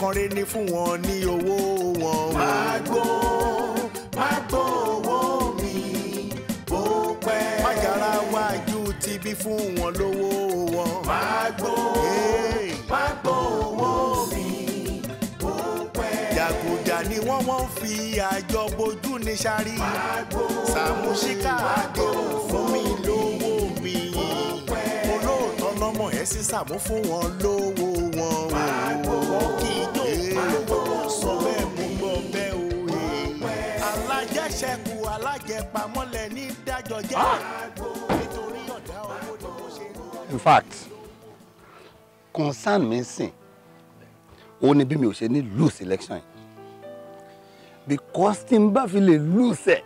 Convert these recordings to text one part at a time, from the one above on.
Kanre ní fún wọn ní owó wọn. Má gbó owó mi bó pẹ́. Májàra wájú ti bí fún wọn lówó wọn. Má gbó owó mi bó pẹ́. Jàgùjà ni wọ́n fi àjọ bojú ní sáré. Sàmúsíkà àdéhùn fún mi lówó mi. Olóòótọ́ lọ́mọ ẹ̀ sí Sàmú fún wọn lówó wọn. Wọ́n kì í jó lówó sọ bẹ́ẹ̀ mú gbọ́ bẹ́ẹ̀ o. Alájẹṣẹ́kù alájẹpamọ́lẹ̀ ní dájọ́ jẹ́. Nítorí ọ̀dá owó ni mo ṣe ń. In fact, concern mi sìn, ó ní bí mi ò ṣe ní lose election yìí. Because tí n bá fi lè lose ẹ̀,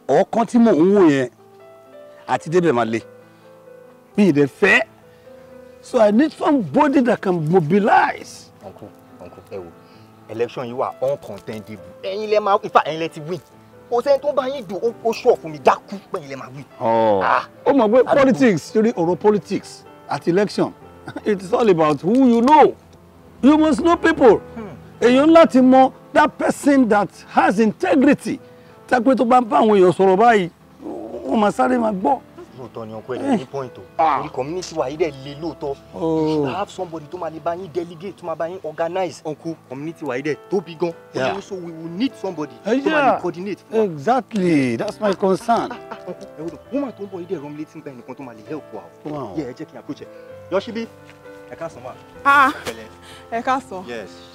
ọ̀kan tí mò ń wò yẹn àti débẹ̀ máa le. Mi ì dẹ̀ fẹ́. So I need somebody that can mobilize. Uncle, ẹ wo, election yìí wà uncontendable. Ẹ̀yin lẹ máa, in fact, ẹ̀yin lẹ ti win. Kò sẹ́ni tó bá yín dùn, ó sure fún mi dákú pé ẹ̀yin lẹ máa win. Ó mọ̀ pé politics, torí ọ̀rọ̀ politics àti election, it is all about who you know. You must know people. Èèyàn láti mọ that person that has integrity. Tápé tó bá ń bá àwọn èèyàn sọ̀rọ̀ báyìí, wọ́n máa sáré máa gbọ́. Lóòótọ́ ni ọkọ ẹ̀ ní point o. Orí community wa yìí dẹ̀ le lóòótọ́. You should have somebody tó máa lè bá yín delegate, tó máa bá yín organize. Uncle, community wa yìí dẹ̀ tóbi gan. So we will need somebody tó máa lè coordinate fún wa. Exactly, that's my concern. Uncle, ẹ wò woman tó ń bọ̀ yìí dẹ̀ rán mi létí nípa ẹnìkan tó máa lè help wa o. Yeah, ẹ jẹ́ kí n approach ẹ. Yọ̀ṣíbí, ẹ káàsán ma. Ẹ káàsán.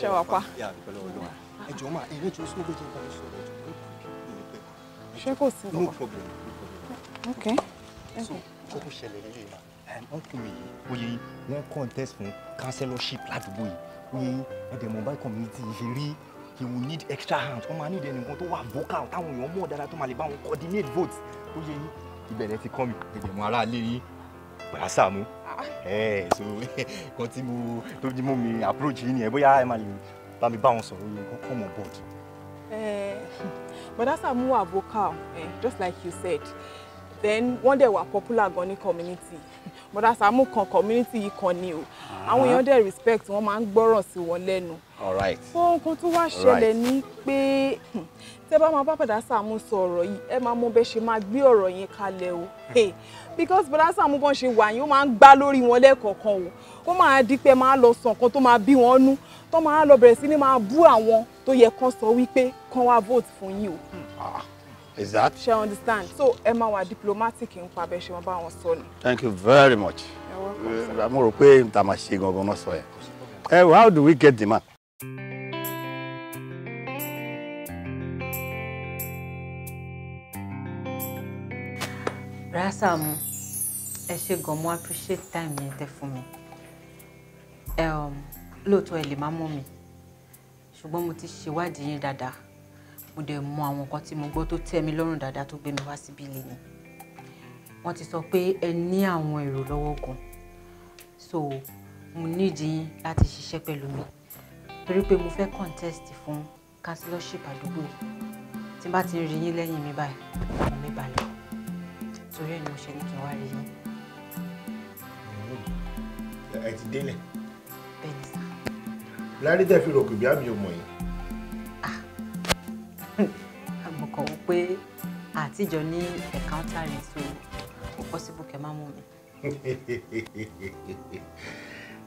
Ṣé wàá pa? Ẹ jọ̀ọ́ ma, ẹ jọ̀ọ́ sún méjì nípa mi sọ̀rọ̀. Ṣé kò sí nǹkan? No problem. Okay. So, kókó ṣẹlẹ̀ lélẹ̀ ma, uncle mi yìí, oyè yìí, wọ́n contest fún councillorship ládùúgbò yìí, oyè yìí, ẹ̀dẹ̀ mọ̀ báyìí community yìí ṣe rí, he will need extra hands, wọ́n máa need ẹnìkan tó wà vocal, táwọn èèyàn mọ̀ dáadáa tó máa lè bá wọn coordinate votes, oyè yìí, ìbẹ̀rẹ̀ ti kọ́ mi, ẹ̀dẹ̀ mọ̀ ará ilé yín, Bọ̀dá Sàámú. So, kan tí mo tó mú mi approach yìí nìyẹn, bóyá ẹ máa lè bá mi bá wọn sọ̀rọ̀, oyè kan come on board. Bọ̀dá Sàámú wà vocal, just like you said. Then wọ́n dẹ̀ wà popular gan ní community. Bọ̀dá Sàámú kan community yìí kan ni o. Àwọn èèyàn dẹ̀ respect, wọ́n máa ń gbọ́ràn sí wọn lẹ́nu. All right. Fún nǹkan tó wá ṣẹlẹ̀ ni pé tẹ́ bá máa bá Bọ̀dá Sàámú sọ ọ̀rọ̀ yìí, ẹ máa mọ bẹ́ ṣe máa gbé ọ̀rọ̀ yẹn kalẹ̀ o. Because Bọ̀dá Sàámú bọ́n ṣe wà yín, ó máa ń gbá lórí wọn lẹ́ẹ̀kọ̀ọ̀kan o. Kó máa di pé máa lọ sọ nǹkan tó máa bí wọn nú, tó máa lọ bẹ̀rẹ̀ sí ní máa bú àwọn tó yẹ kán sọ wípé kán wá vote fún yín o. Is that? Ṣé understand? So ẹ máa wà diplomatic nípa bẹ́ẹ̀ ṣe wọ́n bá wọn sọ ni. Thank you very much. Mo rò pé n ta máa ṣe gangan náà sọ yẹn. How do we get the man? Bọ̀dá Sàámú, ẹ ṣé gan, mo appreciate time yẹn tẹ́ fún mi. Lóòótọ́ ẹ lè má mọ̀ mi, ṣùgbọ́n mo ti ṣèwádìí yín dáadáa. Mo dẹ̀ mọ àwọn nǹkan tí mo gbọ́ tó tẹ́ mi lọ́rùn dáadáa tó gbé mi wá síbí léni. Wọ́n ti sọ pé ẹ ní àwọn èrò lọ́wọ́ gan. So mo need yín láti ṣiṣẹ́ pẹ̀lú mi torí pé mo fẹ́ contest fún councillorship àdúgbò yìí. Tí n bá ti ń rí yín lẹ́yìn mi báyìí, ọkàn mi balẹ̀. Torí ẹ̀ ni mo ṣe ní kí n wá rí yín. Ẹ ti délẹ̀. Bẹ́ẹ̀ni sá. Lárí tẹ́ fi rò pé bí àmì ò mọ̀ yín. Mo kàn wò pé àtijọ́ ní encounter rẹ̀, so kò possible kẹ́ má mú mi.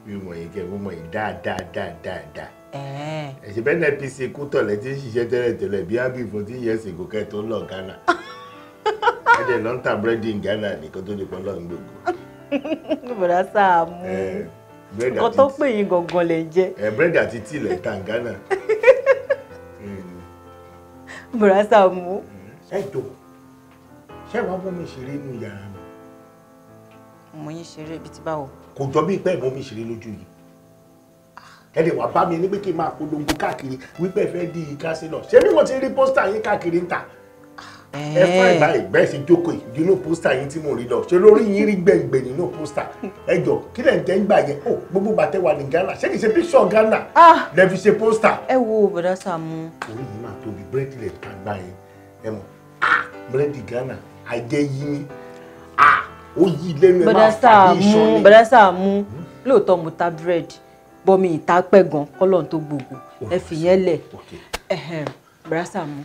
Mi mọ̀ yín kẹ́, mo mọ̀ yín dáadáa dáadáa. Ẹ̀sìn bẹ́ẹ̀ NPC Kútọ̀lẹ́ tí ń ṣiṣẹ́ tẹ́lẹ̀tẹ́lẹ̀ bí ábí 14 years ago kẹ́ tó ń lọ Ghana. Ẹ̀dẹ̀ ló ń ta búrẹ́dì ní Ghana nìkan tó lè pọ́n lọ́n gbogbo. Bọ̀dá Sàámú, nǹkan tó pè yín gangan lè jẹ́. Búrẹ́dì àti tíì lẹ̀ ń ta ní Ghana. Bọ̀dá Sàámú. Ẹ jọ, ṣé wàá bọ́ mi ṣeré nínú yàrá mi? Mo yín ṣeré ibi tí báwo? Kò jọ bí pé mo mi ṣeré lójú yìí. Ẹ lè wá bá mi ní pé kí n máa polongo káàkiri wípé ẹ fẹ́ di councillor. Ṣé bí mo ti rí poster yín káàkiri ń tà? Ẹ fún ìgbà ìgbẹ́ ṣe jókòó yìí nínú poster yín tí mo rí lọ. Ṣé lórí yín rí gbẹ̀ngbẹ̀ nínú poster? Ẹ jọ, kí lẹ̀ ń tẹ́ ń gbà yẹn? Ó gbogbo bàtẹ́ wà ní Ghana. Ṣé kìí ṣe picture Ghana lẹ fi ṣe poster? Ẹ wo Bọ̀dá Sàámú. Orí yìí máa tóbi, búrẹ́dì lẹ̀ ta gbà yẹn. Ẹ mọ̀, búrẹ́dì Ghana, ajẹ́ yí ni. Ó yí lẹ́nu ẹ̀ máa fà bí iṣan ni. Bọ̀dá Sàámú, lóòótọ́ mo ta búrẹ́dì. Bọ́ mi ìta pẹ́ gan kọ́lọ́n tó gbogbo. Ẹ fìyẹn lẹ̀. Bọ̀dá Sàámú,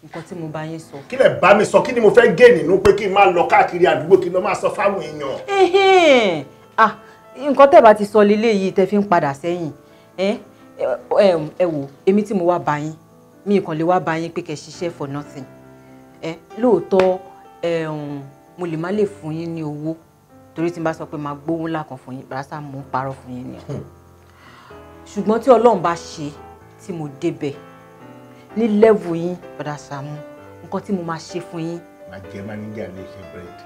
nǹkan tí mo bá yín sọ. Kí lẹ bá mi sọ? Kí ni mo fẹ́ gé nínú pé kí n máa lọ káàkiri àdúgbò kí n lọ máa sọ fáwọn èèyàn? Ah, nǹkan tẹ́ bá ti sọ leléyìí tẹ́ fi ń padà sẹ́yìn. Ẹ wò, èmi tí mo wá bá yín, mi kàn lè wá bá yín pé kẹ́ ṣiṣẹ́ for nothing. Lóòótọ́ mo lè má lè fún yín ní owó, torí tí n bá sọ pé máa gbówó ńlá kan fún yín, Bọ̀dá Sàámú ń parọ́ fún yín ni. Ṣùgbọ́n tí Ọlọ́run bá ṣe tí mo débẹ̀ ní level yín, Bọ̀dá Sàámú, nǹkan tí mo máa ṣe fún yín. Máa jẹ máníjà lè ṣe búrẹ́dì.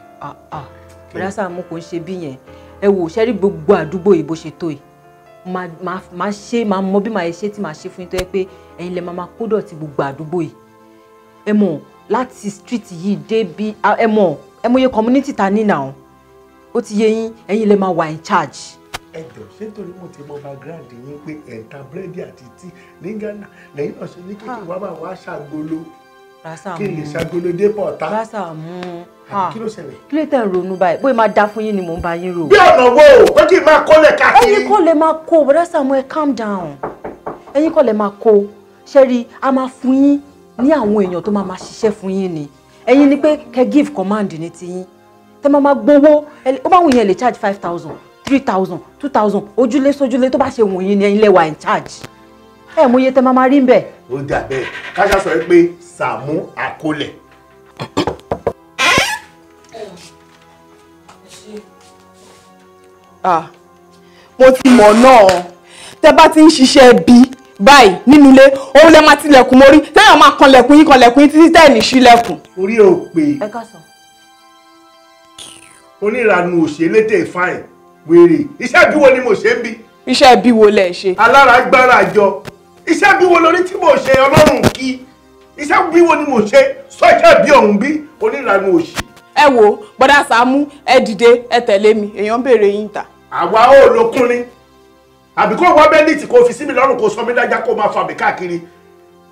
Bọ̀dá Sàámú, kò ń ṣe bí yẹn. Ẹ wò, ṣe rí gbogbo àdúgbò yìí bó ṣe tó yìí, máa ṣe, máa mọ bí màá ṣe tí màá ṣe fún yín tó yẹ pé ẹ̀yin lẹ máa kó dọ̀tí gbogbo àdúgbò yìí. Ẹ mọ̀, láti street yìí dé bí, ẹ mọ̀, ẹ mọ̀ iye community ta ní now. Ó ti yé yín, ẹ̀yin lẹ máa wà in charge. Ẹ jọ, ṣé torí mo ti mọ background yín pé ẹ̀ ń ta búrẹ́dì àti tíì ní Ghana lẹ́yìn náà ṣe ní kékeré wàá máa wá ṣàgolo, kí n lè ṣàgolo dé pọ̀ta? Bọ̀dá Sàámú, kí ló ṣẹlẹ̀? Kí ló tẹ̀ ń ronú báyìí? Bóyá máa dá fún yín ni mò ń bá yín rò. Bí ọ̀nà wo? Pé kí n máa kólẹ̀ káàkiri. Ẹ̀yin kọ́ lẹ máa kó, Bọ̀dá Sàámú, ẹ calm down. Ẹ̀yin kọ́ lẹ máa kó. Ṣé rí, a máa fún yín ní àwọn èèyàn tó máa máa ṣiṣẹ́ fún yín ni. Ẹ̀yin ni pé kẹ́ give command ní tiyín. Tẹ́ máa máa gbowó, ó bá wù yín ẹ lè charge 5,000, 3,000, 2,000, ojúlé sójúlé tó bá ṣe wù yín ni ẹ̀yin lẹ wà in charge. Ẹ mọ iye tẹ́ máa máa rí ń bẹ̀. Ó dà bẹ́ẹ̀, káṣá sọ pé Sàámú àkólẹ̀. Mo ti mọ̀ náà, tẹ́ bá ti ń ṣiṣẹ́ bí báyìí nínú ilé, òun lẹ máa tilẹ̀kùn mórí, tẹ́yàn máa kanlẹ̀kùn yín kanlẹ̀kùn yín títí tẹ́ẹ̀ ní ṣílẹ̀kùn. Orí ò pé. Ẹ káàsán. Onírànù òṣèlétè fáìn wèrè, iṣẹ́ bí wo ni mo ṣe ń bí? Iṣẹ́ bí wo lẹ ṣe? Alára gbára àjọ. Iṣẹ́ bí wo lórí tí mo ṣe Ọlọ́run kí? Iṣẹ́ bí wo ni mo ṣe? Sọ iṣẹ́ bí ọ̀hún bí onírànù òṣì. Ẹ wo, Bọ̀dá Sàámú, ẹ dìde, ẹ tẹ̀lé mi, èèyàn ń béèrè yín ta. Àwa ò lókun ni. Àbí kó wá bẹ́líìtì kó fi sí mi lọ́rùn kó sọ mí dájá kó máa fa mi káàkiri.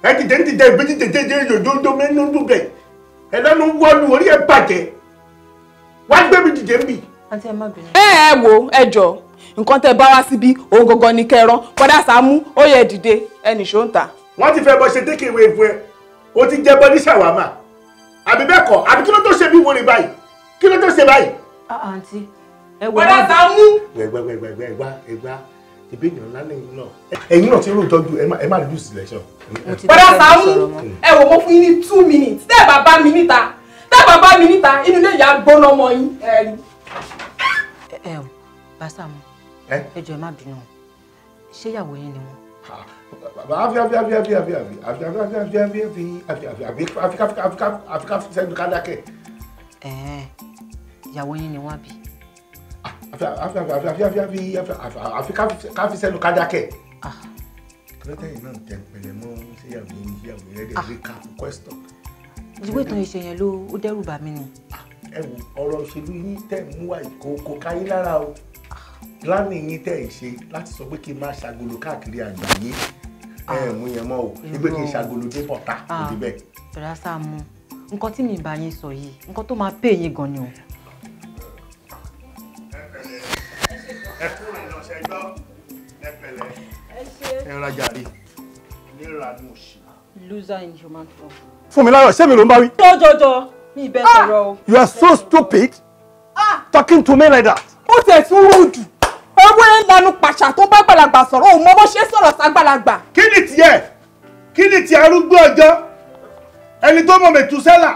Ẹ dìde ń dìde ìgbé dìde dìde yòdòdó mẹ́nu bẹ̀. Ẹ lẹ́nu wọ́lu orí ẹ bàjẹ́. Wá gbé mi dìde ń bì. Àǹtí, ẹ má bínú. Ẹ wo, ẹ jọ, nǹkan tẹ́ bá wá síbí òun gangan ni kẹran. Bọ̀dá Sàámú, ó yẹ dìde, ẹ nìṣó ń ta. Wọ́n ti fẹ́ bọ́ ṣe take away fún ẹ. O ti jẹ bọ́ ní ṣàwámà. Àbí bẹ́ẹ̀ kọ́, àbí kí ló tó ṣe bí wọlé báyìí? Kí ló tó ṣe báyìí? Àǹtí, ẹ wo. Bọ̀dá Sàámú. Gbẹgbẹgbẹgbẹgbà ẹgbà ìbéèyàn ńlá lẹ́yìn náà. Ẹ̀yin náà ti rò tọ́jú, ẹ má lose selection. Bọ̀dá Sàámú, ẹ wò, mo fún yín ní 2 minutes. Tẹ́ ẹ bá bá mi níta, tẹ́ ẹ bá bá mi níta, inú ilé ìyá gbóná mọ́ yín. Ẹ rí. Ẹ ò, Bọ̀dá Sàámú, ẹ jọ̀ọ́ ẹ má bínú. Ṣé ìyàwó yín ni wọ́n? Àfi àfi àfi àfi àfi àfi àfi àfi àfi àfi àfi àfi àfi àfi àfi àfi àfi àfi sẹ́nu kádákẹ́. Ìyàwó yín ni wọ́n àbí? Àfi àfi àfi àfi àfi àfi àfi àfi káfi sẹ́nu kádákẹ́. Kírẹ́tà yìí náà tẹ̀ pẹ̀lẹ́ mọ́ sí ìyàwó yín, ìyàwó yẹn lè rí cap question. Ìwé ìtàn ìṣe yẹn ló ó dẹ́rù bà mí ni. Ẹ wo, ọ̀rọ̀ òṣèlú yín tẹ̀ mú wá kò káyé lára o. Planning yín tẹ̀ ń ṣe láti sọ pé kí n máa ṣàgolo káàkiri àgbáyé, ẹ mú yẹn mọ́ o, wípé kí n ṣàgolo dé pọ̀tà kò dé bẹ́ẹ̀. Bọ̀dá Sàámú, nǹkan tí mi bá yín sọ yìí, nǹkan tó máa pè yín gan ni o. Ẹ kúrò ìlọ ṣẹgbọ́, ẹ pẹ̀lẹ́, ẹ rajà rí nírànú òṣì. Loser in human form. Fúnmiláyọ̀, ṣé mi ló ń bá wí? Jọjọjọ, mi ì bẹ́ẹ̀ sọ̀rọ̀ o. You are so stupid talking to me like that. Ó tẹ̀ tún rúdù. Owó ẹ̀ lanu pàṣà tó bá gbàlagbà sọ̀rọ̀, òun mọ bó ṣe sọ̀rọ̀ ságbàlagbà. Kí ni tiẹ̀? Kí ni tiẹ̀ arúgbó ọjọ́? Ẹni tó mọ̀ mẹ̀túsẹ́là.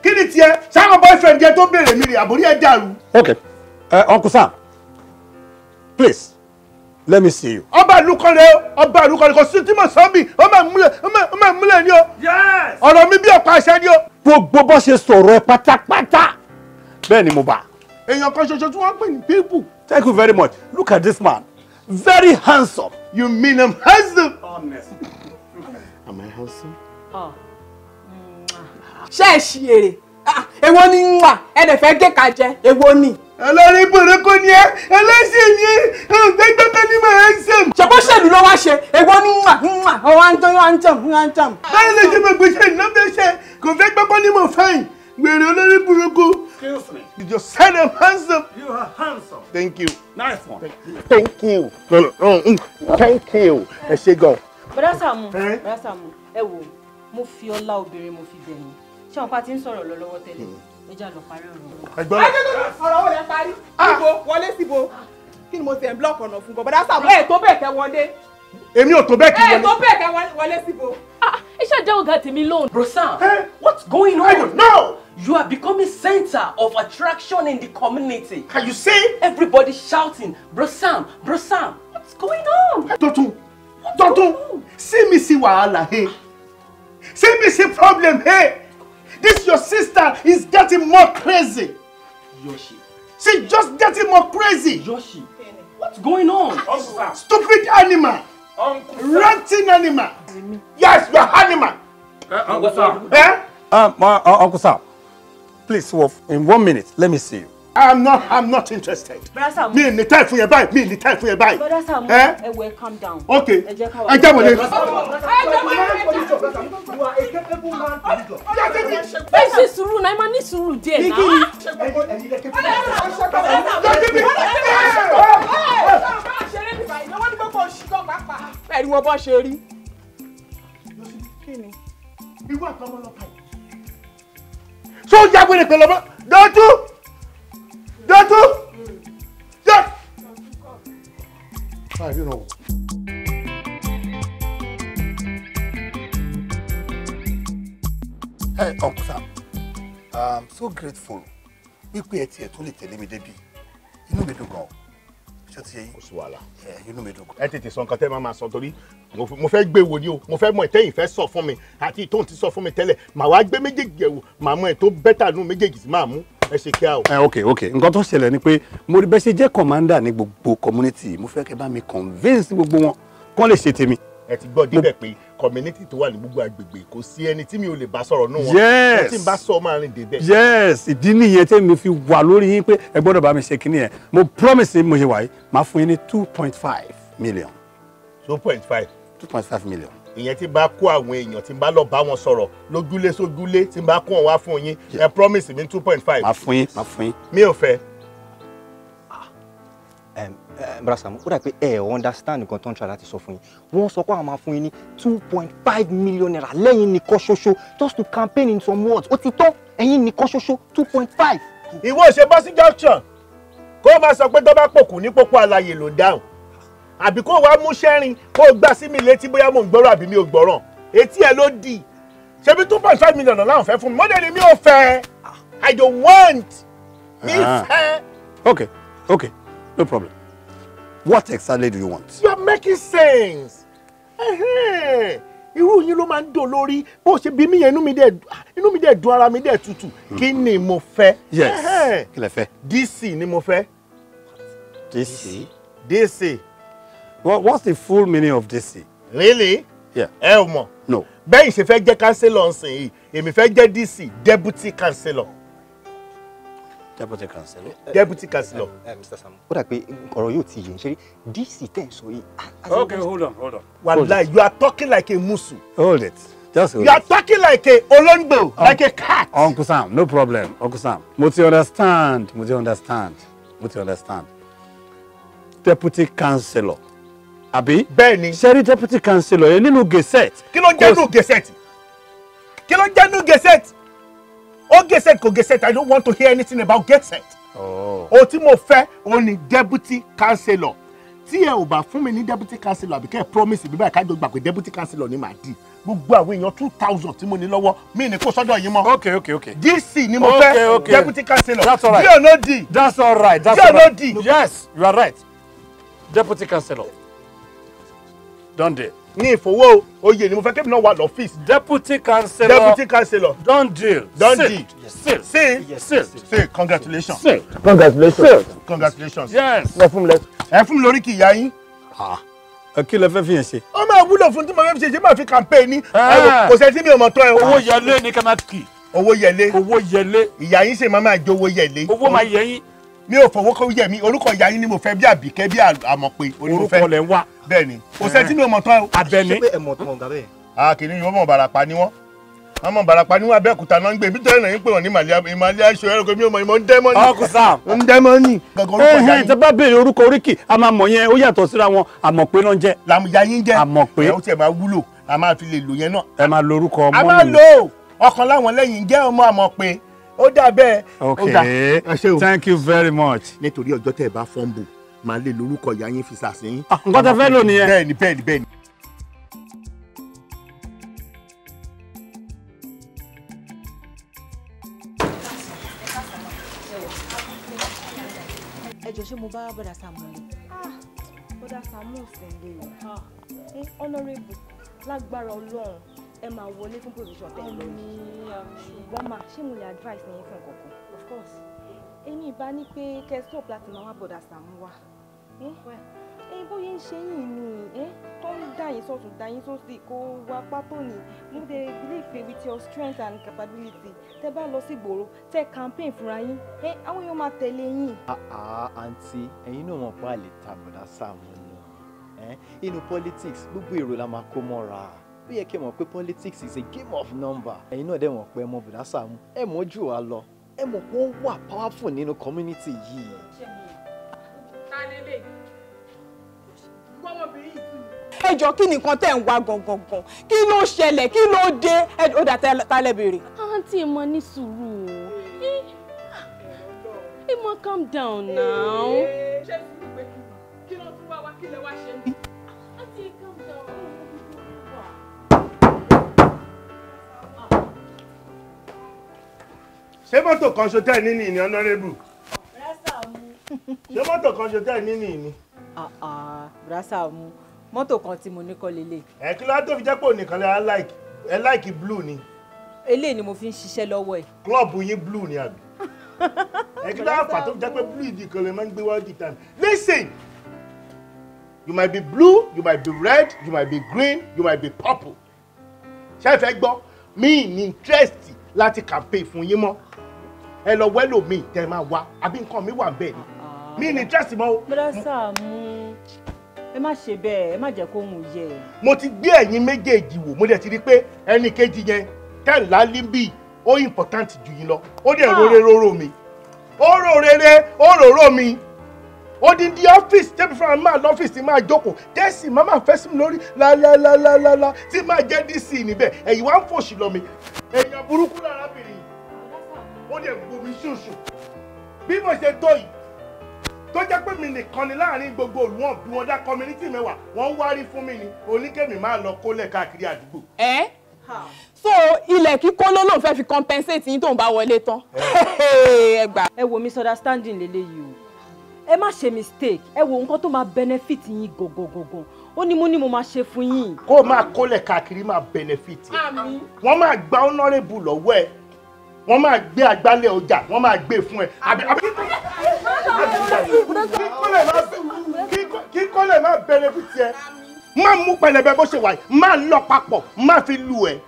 Kí ni tiẹ̀? Sáwọn boyfriend yẹn tó béèrè mi rè àbórí ẹ̀ dàrú. Okay, Uncle Sam, please, let me see you. Ọba ìlú kan rẹ o, ọba ìlú kan rẹ kò sí tí mo sọ bí, ó máa múlẹ̀ ni o. Ọ̀rọ̀ mi bí ọ̀pá àṣẹ ni o. Gbogbo bó ṣe sọ̀rọ̀ ẹ pátápátá bẹ́ẹ̀ ni mo bá. Èèyàn kan ṣoṣo tí wọ́n pè ní people. Thank you very much. Look at this man. Very handsome. You mean I'm handsome? Honestly. Am I handsome? Ṣé ẹ ṣì èrè? Èwo ni ń wà? Ẹ lè fẹ́ gé ka jẹ, èwo ni? Olórí burúkú ni ẹ, ẹlẹ́sìn ni ẹ, gbẹgbẹ́gbẹ́ ni mo handsome. Ṣé bó ṣèlú ló wá ṣe? Èwo ni ń wà? Ń wà, ó wá ń tán, wá ń tàn, wá ń tàn. Báyìí lè ṣe mo gbèsè ìná fẹ́ ṣe, kò fẹ́ gbẹ́kọ́ ni mo fẹ́yìn. Wèrè olórí burúkú. Excuse me. You just said I'm handsome. You are handsome. Thank you. Nice one. Thank you. No, no, thank you. Ẹ ṣé gan. Bọ́dá Sàámú, Bọ́dá Sàámú, ẹ wò, mo fi ọlá obìnrin mo fi bẹ̀ yín. Ṣé wọn pa ti ń sọ̀rọ̀ lọ lọ́wọ́ tẹ́lẹ̀? Ẹ já lọ parí ọ̀rọ̀. Ẹ̀gbọ́n. Ọ̀rọ̀ wo lẹ parí? Ibo wọlé síbo. Kí ni mo ti ẹ̀ ń blọ́ọ̀kì ọ̀nà fún gan? Bọ́dá Sàámú, ẹ̀ tó bẹ́ẹ̀ kẹ́ wọlé. Èmi ò tó bẹ́ẹ̀ kí wọlé. Ẹ̀ tó bẹ́ẹ̀ kẹ́ wọlé síbo. Ẹ ṣáà dá ọ̀gá tèmi lóhùn. Bro Sam, what's going on? I don't know. You are becoming center of attraction in the community. Can you see? Everybody shouting, Bro Sam, Bro Sam, what's going on? Dọ̀tun, Dọ̀tun, see me see wahala hey. See me see problem hey. This your sister is getting more crazy. Yoshi. She's just getting more crazy. Yoshi, what's going on? Stupid animal. Ranting animal. Yes, you are animal. Uncle Sam. Eh? Uncle Sam, please, Wolf, in 1 minute, let me see you. I'm not interested. Bọ́dá Sàámú. Mi ní time fún yẹn báyìí, mi ní time fún yẹn báyìí. Bọ́dá Sàámú, ẹ wò, ẹ calm down. Okay. Ẹ jẹ́ ká wà. Ẹ jẹ́ wọlé. Ẹ ṣe sùúrù náà, ẹ máa ní sùúrù díẹ̀ náà. Ẹ̀rí wọn bọ́ ṣe rí. Kí ni? Irú àtọmọ lọ báyìí. Ṣé ó yá wèrè pẹ̀lú ọmọ? Dọ̀tún! Dọ̀tún! Dọ̀tún! Hey, Uncle Sam, I'm so grateful wípé ẹ tiẹ̀ tún lè tẹ̀lé mi débi. Inú mi dùn gan-an. Ṣé ti yé yín? Kò sí wàhálà. Inú mi dùn gan. Ẹ tètè sọ nǹkan tẹ́ máa máa sọ torí mo fẹ́ gbé wo ni o, mo fẹ́ mọ ìtẹ́yìn fẹ́ sọ fún mi àti ìtòhùn ti sọ fún mi tẹ́lẹ̀, màá wá gbé méjèèjì ẹ̀wò, màá mọ ètò bẹ́tà nù méjèèjì tí màá mú. Ẹ ṣe kíá o. Ẹ ok nǹkan tó ṣẹlẹ̀ ni pé mo rí bẹ́ẹ̀ ṣe jẹ́ commander ní gbogbo community, mo fẹ́ kẹ́ bá mi convince gbogbo wọn kán lè ṣe tèmi. Ẹ ti gbọ́ débẹ̀ pé community tó wà ní gbogbo agbègbè kò sí ẹni tí mi ò lè bá sọ̀rọ̀ nù wọn. Yes. Tí n bá sọ máa rìn débẹ̀. Yes, ìdí nìyẹn tí mi fi wà lórí yín pé ẹ gbọ́dọ̀ bá mi ṣe kinní yẹn. Mo promise yín mo ṣe wà yìí, màá fún yín ní 2.5 million. 2.5. 2.5 million. Ìyẹn tí bá kó àwọn èèyàn tí n bá lọ bá wọn sọ̀rọ̀ lójúlé sójúlé tí n bá kó wọn wá fún yín, ẹ promise mi 2.5. Màá fún yín, màá fún yín. Mi ò fẹ́. Bọ́dá Sàámú, ó dà pé ẹ understand nǹkan tó ń try láti sọ fún yín. Wọ́n sọ pé àwọn máa fún yín ní 2.5 million naira lẹ́yìn nìkan ṣoṣo just to campaign in some words. Ó ti tán, ẹ̀yin nìkan ṣoṣo 2.5. Ìwọ ṣe bọ́ sí junction kó o máa sọ pé tó bá pòkù ní pópó àlàyé ló dáhùn, àbí kó o wá mú sẹ́rin kó o gbá sí mi létí bóyá mò ń gbọ́rọ̀ àbí mi ò gbọ́ràn, etí ẹ ló dì. Ṣebí 2.5 million láwọn fẹ́ fún mi, mọ́dẹ̀ ni mi ò fẹ́. I don't want. Mi fẹ́. Okay, no problem. What exactly do you want? You are making sense. Irú yín ló máa ń dùn lórí bó ṣe bí mi yẹn, inú mi dẹ̀ dùn, ara mi dẹ̀ tutù. Kí ni mo fẹ́? Yes. Kí lẹ fẹ́? DC ni mo fẹ́. DC? DC. Well, what's the full meaning of DC? Really? Yeah. Ẹ ò mọ̀. No. Bẹ́ẹ̀ ṣe fẹ́ jẹ́ councillor nsìn yìí, èmi fẹ́ jẹ́ DC, deputy councillor. Deputy councillor. Deputy councillor. Mr. Sam, ó dà pé ọ̀rọ̀ yóò ti yé ń ṣe rí DC tẹ̀ ń sọ yìí. Okay, hold on. Wàláì, you are talking like a musu. Hold it. Just hold You are it. talking like a olóńgbò, like a cat. Uncle Sam, no problem. Uncle Sam, mo ti understand. Deputy councillor. Àbí? Bẹ́ẹ̀ni. Ṣé rí deputy councillor yẹn nínú gazette? Kí ló ń jẹ́ nínú gazette? Kí ló ń jẹ́ nínú gazette? Ó gazette kò gazette, I don't want to hear anything about gazette. Oh. O tí mo fẹ́ o ní deputy councillor. Tí ẹ ò bá fún mi ní deputy councillor àbí kẹ́ ẹ promise mi báyìí ká jọ gbà pé deputy councillor ni màá di. Gbogbo àwọn èèyàn 2,000 tí mo ní lọ́wọ́ mi ní kó sọ́dọ̀ yín mọ́. Okay. DC ni mo fẹ́, Okay. deputy councillor. That's all right. D or no D. That's all right. D or no D. Yes, you are right. Deputy councillor. Done deal. Ní ìfowó oyè ni mo fẹ́ kébì náà wà lọ́fíìsì. Deputy councillor. Deputy councillor. Done deal. Done deal. Seal. Seal. Seal. Seal. Congratulations. Seal. Congratulations. Congratulations. Yes. Ẹ fún mi lórí kì í yá yín. Kí lẹ fẹ́ fi yẹn ṣe? Ó máa wúlò fún tí mo fẹ́ fi ṣe, ṣé máa fi campaign ní. Kò sẹ́ni tí mi ò mọ̀ tọ́ ẹ. Owó yẹlé ni ká máa kì. Owó yẹlé. Owó yẹlé. Ìyá yín ṣe máa máa jẹ owó yẹlé. Owó máa yẹ yín. Mi ò fọwọ́ kó yẹ mi, orúkọ ìyá yín ni mo fẹ́ bí Àbíkẹ́ bí Àmọ̀pé. Orúkọ lẹ̀ ń wá. Bẹ́ẹ̀ni, kò sẹ́ni tí mi ò mọ̀ tọ́ ẹ. Abẹ́ni. Ṣé pé ẹ mọ̀ tán ọ̀gá bẹ́ẹ̀? Kìnìún yóò mọ̀ Ìbàràpá ni wọ́n. Ọmọ Ìbàràpá níwọ̀n Abẹ́òkúta náà ń gbé nítorí náà ń pè wọ́n ní ìmàlẹ́ aṣọ ẹ̀rọ mi ò mọ̀ ìmọ̀ ń dẹ́mọ́ ni. Uncle Sam. Ń dẹ́mọ́ ni. Ẹ̀hẹ́n, tẹ́ bá béèrè orúkọ oríkì a máa mọ̀ yẹn, ó yàtọ̀ síra wọn. Àmọ̀pé náà ń jẹ́. Làmúyá yín jẹ́. Àmọ̀pé. Ẹ ó tiẹ̀ máa wúlò, a máa fi lè lò yẹn náà. Ẹ máa lo orúkọ ọmọ mi. A máa lò ó, ọkàn láwọn lẹ́yìn jẹ́ ọmọ Àmọ̀pé. Ó dà bẹ́ẹ̀. Okay, thank you very much. Nítorí ọjọ́ tẹ́ ẹ bá fọ́ǹbù, màá lè lórúkọ ìyá yín fi sàṣeyín. Nǹkan tẹ́ fẹ́ lò nìyẹn. Bẹ́ẹ̀ni bẹ́ẹ̀ni bẹ́ẹ̀ni. Ẹ jọ̀ọ́, ṣé mo bá bọ̀dà Sàámú lé? Bọ̀dà Sàámú ò sí nílé o. Honourable, lágbára Ọlọ́run ẹ máa wọlé fún position tẹ̀ lọ yìí. Ṣùgbọ́n mà, ṣé mo lè advice yín fún kankan? Of course. Èmi ìbá ní pé kẹ́ stop láti máa wá bọ̀dà Sàámú wá. Bóyá ń ṣe yìí ni tó ń dá yín sọ́tún dá yín sósì kó wá pátó ni. Mo dey believe pé with your strength and capability, tẹ́ bá lọ sí ìgboro, tẹ́ campaign fúnra yín, àwọn èèyàn máa tẹ̀lé yín. Àǹtí, ẹ̀yin náà mọ̀ pé a lè ta bọ̀dà Sàámú náà. Inú politics, gbogbo èrò la máa kó mọ́ra. Ó yẹ kí ẹ mọ̀ pé politics is a game of number. Ẹ̀yin náà dẹ̀ mọ̀ pé ẹ mọ̀ bọ̀dà Sàámú, ẹ mọ̀ jù wá lọ, ẹ mọ̀ pé ó wà powerful nínú community yìí. Ẹ jọ̀ọ́, kí ni nǹkan tẹ́ ń wá gangan? Kí ló ṣẹlẹ̀? Kí ló dé? Ó dà tálẹ̀ béèrè. Àǹtí, ẹ máa ní sùúrù o. Ẹ máa calm down now. Ṣé sùúrù pé kí ló tún wá wá, kí lẹ wá ṣe ń bí? Àǹtí, ẹ calm down. Ṣé mọ́tò kan ṣo tẹ́ ẹ níní ni, Honourable? Ṣé mọ́tò kan ṣo tẹ́ ẹ níní ni? Bùrá Sàámú, mọ́tò kan tí mo ní kọ́ lélẹ̀. Ẹ kí ló á tó fi jẹ́ pé ònìkan lè like ẹ like blue ni. Eléyìí ni mo fi ń ṣiṣẹ́ lọ́wọ́ ẹ̀. Klọ́ọ̀bù yín blue ni àbí? Ẹ kí ló á fà tó fi jẹ́ pé blue ìdí kan lè máa ń gbé wá di time. Listen, you might be blue, you might be red, you might be green, you might be purple. Ṣé ẹ fẹ́ gbọ́? Mi ní interest láti campaign fún yín mọ́. Ẹ lọ wẹ́lò mi tẹ́ máa wá, àbí nǹkan mi wà bẹ́ẹ̀ ni. Mi ní interest mọ́ o. Bùrá Sàámú, ẹ má ṣe bẹ́ẹ̀, ẹ má jẹ́ kó hùn yẹ. Mo ti gbé ẹ̀yin méjèèjì wò, mo dẹ̀ ti rí pé ẹnì kejì yẹn tẹ̀lá líbì ó important jù yín lọ. Ó dẹ̀ rore roro mi, ó rorere ó rorò mi. Odindi ọ́fíìsì tẹ́bi fúnra máa lọ́fíìsì máa jókòó tẹ́sí máa máa fẹ́ sí mi lórí lálálálálá tí máa jẹ́ DC níbẹ̀. Ẹ̀yin wá ń fòṣì lọ mi. Èèyàn burúkú lárábìnrin yìí, ó dẹ̀ gbomi ṣùṣù. Bí mo ṣe tó yìí tó jẹ́ pé mi nìkan ni láàrin gbogbo olùwọ̀n bí wọ́n dá community mẹ́wàá, wọ́n ń wárí fún mi ni oníkèmí máa lọ kólẹ̀ káàkiri àdúgbò. Ẹ so ilẹ̀ kíkó ló lóun fẹ́ fi compensate yín tóun bá wọlé tán. Ẹ gbà. Ẹ wo misunderstanding lélẹ́yìí o, ẹ má ṣe mistake. Ẹ wo nǹkan tó máa benefit yín gangan, ó ní mo ní mo máa ṣe fún yín. Kó o máa kólẹ̀ káàkiri máa benefit ẹ. Wọ́n máa gba honourable lọ́wọ́ ẹ, wọ́n máa gbé agbálẹ̀ ọjà, wọ́n máa gbé fún ẹ. Àbí kíkọ́ lè má benefit ẹ. Má mú pẹlẹbẹ bó ṣe wà yìí, má lọ papọ̀, má fi lù ẹ,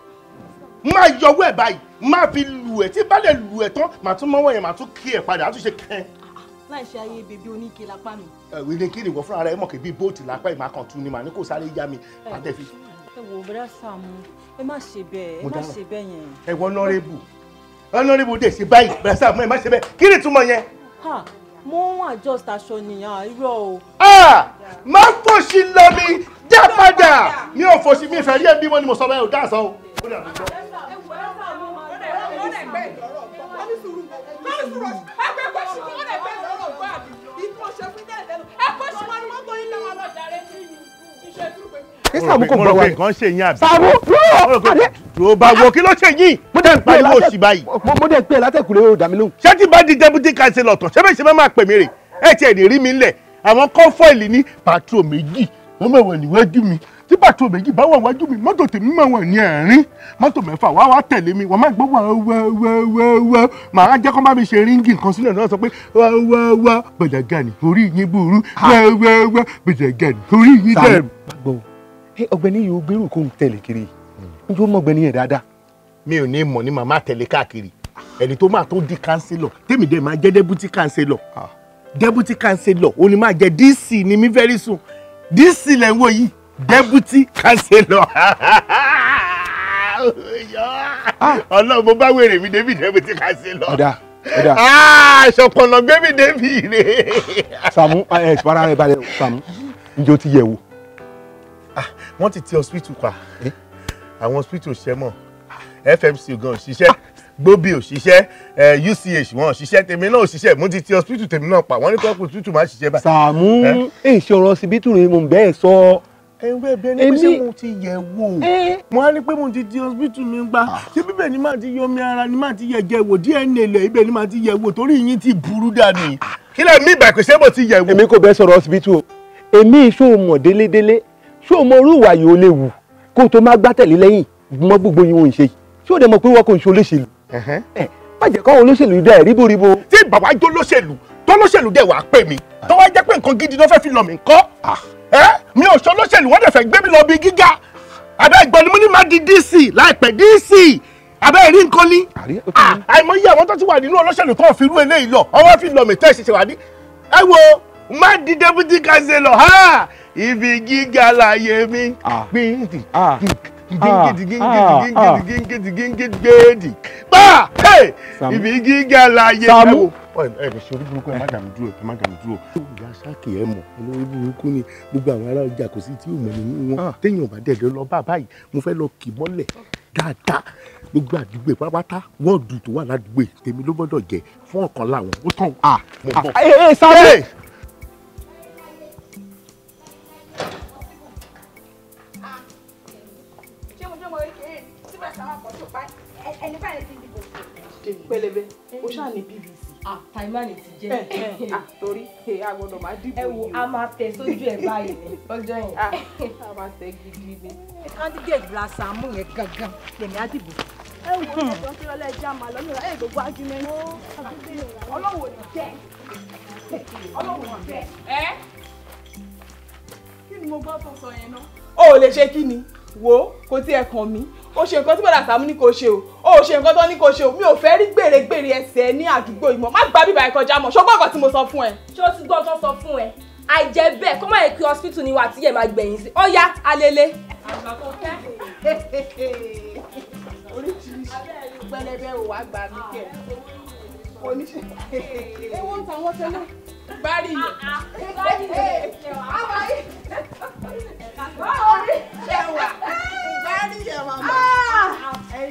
má yọwọ́ ẹ báyìí, má fi lù ẹ. Tí bá lè lù ẹ tán, màá tún mọ́wọ́ yẹn, màá tún kí ẹ padà, á tún ṣe kẹ́. Láì ṣe ayé bèbí oníke lápá mi. Ẹ̀wé ni kí ni ìwọ fúnra rẹ mọ̀ kí bí bóòtù lápá ìmọ̀ kan tún ni màá ní kó sáré yá mi pàtẹ́ fi. Ẹ wo Bùrá Sàámú, ẹ má ṣe bẹ́ẹ̀, ẹ má ṣe bẹ́ẹ̀ yẹn. Ẹ wọ honourable, honourable dè sí báyìí, Bùrá Sàámú ẹ má ṣe bẹ́ẹ̀, kí ni ìtumọ̀ yẹn? Mo ń adjust aṣọ nìyẹn, irọ́ o. Má fòṣì lọ mi, já padà. Mi ò fòṣì, mi ìfẹ́ rí ẹ bí wọ́n ni mo sọ bẹ́ẹ̀ ò dá sọ o. Sàámú kò gbọ́ wa. Nǹkan ṣe yín àbí. Sàámú lọ́wọ́. Tó bá wo kí ló ṣe yín? Mo dẹ̀ ń pè pariwo òṣì báyìí. Mo dẹ̀ ń pè látẹ̀kùlé o, dà mí lóhùn. Ṣé tí bá di deputy councillor tán, ṣé bẹ́ẹ̀ ṣe máa pè mí rè? Ẹ tiẹ̀ lè rí mi ńlẹ̀. Àwọn kọ́fọ́ìlì ní pàtrò méjì, wọ́n máa wà níwájú mi. Tí pàtrò méjì bá wà wájú mi, mọ́tò tèmi máa wà ní àárín. Mọ́tò mẹ́fà wá wá tẹ̀lé mi, wọ́n máa gbọ́ wá wá wá wá wá. Màá jẹ́ kó bá mi ṣe ríngì nǹkan sílẹ̀ náà sọ pé wá wá wá gbẹ̀dẹ̀gànì orí yín burú, wá wá wá gbẹ̀dẹ̀gànì orí yín dẹ̀rù. Ọ̀gbẹ́ni yìí ó gbérù kó ń tẹ̀lé kiri, n tó mọ ọ̀gbẹ́ni yẹn dáadáa. Mi ò ní mọ̀ ní màmá tẹ̀lé káàkiri. Ẹni tó máa tó di kánsílọ̀, tèmi dẹ̀ máa jẹ́ deputy councillor. Deputy councillor ó ní máa jẹ́ DC ní mi very soon. DC lẹ̀ ń wò yìí, deputy councillor. Ọlọ́run mo bá wèrè mi débi deputy councillor. Ọ̀dà ọ̀dà. Ṣọ̀pọ̀nà gbé mi débi rè. Sàámú ẹ fara rẹ balẹ̀ Sàámú, ǹjẹ́ o ti yẹ̀ wò? Wọ́n ti ti hospital pa. Àwọn hospital ṣẹ́ mọ̀. FMC gan ṣiṣẹ́, Gbóbi ò ṣiṣẹ́, UCH wọn ò ṣiṣẹ́, tèmi náà ò ṣiṣẹ́, mo ti ti hospital tèmi náà pa, wọ́n ní kọ́kọ́ hospital máa ṣiṣẹ́ báyìí. Sàámú, èsì ọ̀rọ̀ ọsibítù rẹ̀ mo bẹ́ẹ̀ sọ. Ẹ̀wẹ́ bẹ́ẹ̀ ni pé ṣé mo ti yẹ̀ wò? Mo á ní pé mo ti di hospital mi gbá. Ṣé bíbẹ̀ ni màá ti yọ omi ara ni màá ti yẹ̀ jẹ wò DNA lẹ̀ ibẹ̀ ni màá ti yẹ̀ wò torí yín ti burú dànù. Kí lẹ̀ mí ìgbà pé ṣé mo ti yẹ̀ wò? Èmi kò bẹ́ẹ̀ sọ̀rọ̀ hospital o. Èmi ṣó mọ̀ délédélé, ṣó mọ orú ìwà yìí ó léwu kó tó má gbá tẹ̀lé lẹ́yìn mọ́ gbogbo yín òun ṣe yìí. Ṣé o dẹ̀ mọ̀ pé wọ́n kò ń ṣe olóṣèlú? Má jẹ́ káwọn olóṣèlú dá ẹ̀ ríboríbo. Tí bàbá jó lóṣèlú tó lóṣèlú dẹ̀ wàá pè mí tó wá jẹ́ pé nǹkan gidi ló fẹ́ fi lọ mí ńkọ́? Mi ò ṣe olóṣèlú, wọ́n dẹ̀ fẹ́ gbé mi lọ bí gíga. Àbẹ́ ìgbọ́n ni mo ní máa di DC láìpẹ́ DC. Àbẹ́ ìrí nǹkan ni. Àìmọye àwọn tó ti wà nínú olóṣèlú tó ń fi irú eléyìí lọ, ọwọ́ fi lọ mí tẹ́ ṣẹ̀ṣẹ̀ wá ní. Ẹ wo má di deputy councillor ibi gíga láyé mi. Ibi gíga láyé. Sàámú. Ẹ ṣe orí burúkú, ẹ má dà mí dúró, ẹ má dà mí dúró. Ìyá Sákì ẹ mọ̀, olórí burúkú ni gbogbo àwọn ará ọjà, kò sí tí ò mọ̀ nínú wọn. Téèyàn bá dẹ̀ lọ bá báyìí, mo fẹ́ lọ kì mọ́lẹ̀ dáadáa. Gbogbo àdúgbò pátápátá, wọ́ọ̀dù tó wà ládùúgbò tèmi ló gbọ́dọ̀ jẹ́ fún ọ̀kan láwọn. Ó tán mo bọ̀. Ẹ Sàámú. Pẹlẹbẹ, o ṣáà ní PVC. Taimani ti jẹ́. Torí a gbọ́dọ̀ máa dìbò yìí. Ẹ wo, a máa tẹ sójú ẹ báyìí ní lọ́jọ́ yẹn. A máa tẹ gidi ni. Candidate Bra Sàámú yẹn gangan lèmi á dìbò. Ẹ wo ẹjọ́ tí ọlẹ́ já máa lọ nígbà gbogbo argument. Ọlọ́wọ́ ò ní jẹ́. Ọlọ́wọ́ ò ní jẹ́. Ẹ kí ni mo gbọ́ tó sọ yẹn náà? O ò lè ṣe kí ni? Wo kò tí ẹ kàn mí. O ṣe nǹkan tí Bọ̀dá Sàámú ní kò ṣe o. O ṣe nǹkan tó ní kò ṣe o. Mi ò fẹ́ rí gbèrègbèrè ẹsẹ̀ ní àdúgbò yìí mọ́. Má gba bíbá ẹ kọjá mọ́. Ṣọgbọ́n nǹkan tí mo sọ fún ẹ. Ṣé o ti gbọ́ tó sọ fún ẹ? Àìjẹ́ bẹ́ẹ̀ kó má yẹ kí hospital ni wà tí yẹ máa gbẹ̀yìn sí. Ó yá alele. Àgbà tó fẹ́. Oríṣiríṣi pẹlẹbẹ ò wá gbà mí kẹ. Oníṣẹ́. Ewo ń ta wọ́n tẹ́lẹ̀. Bárí yẹn. Bárí yẹn. Báwo ni ṣẹ̀wà? Bárí yẹn màmá.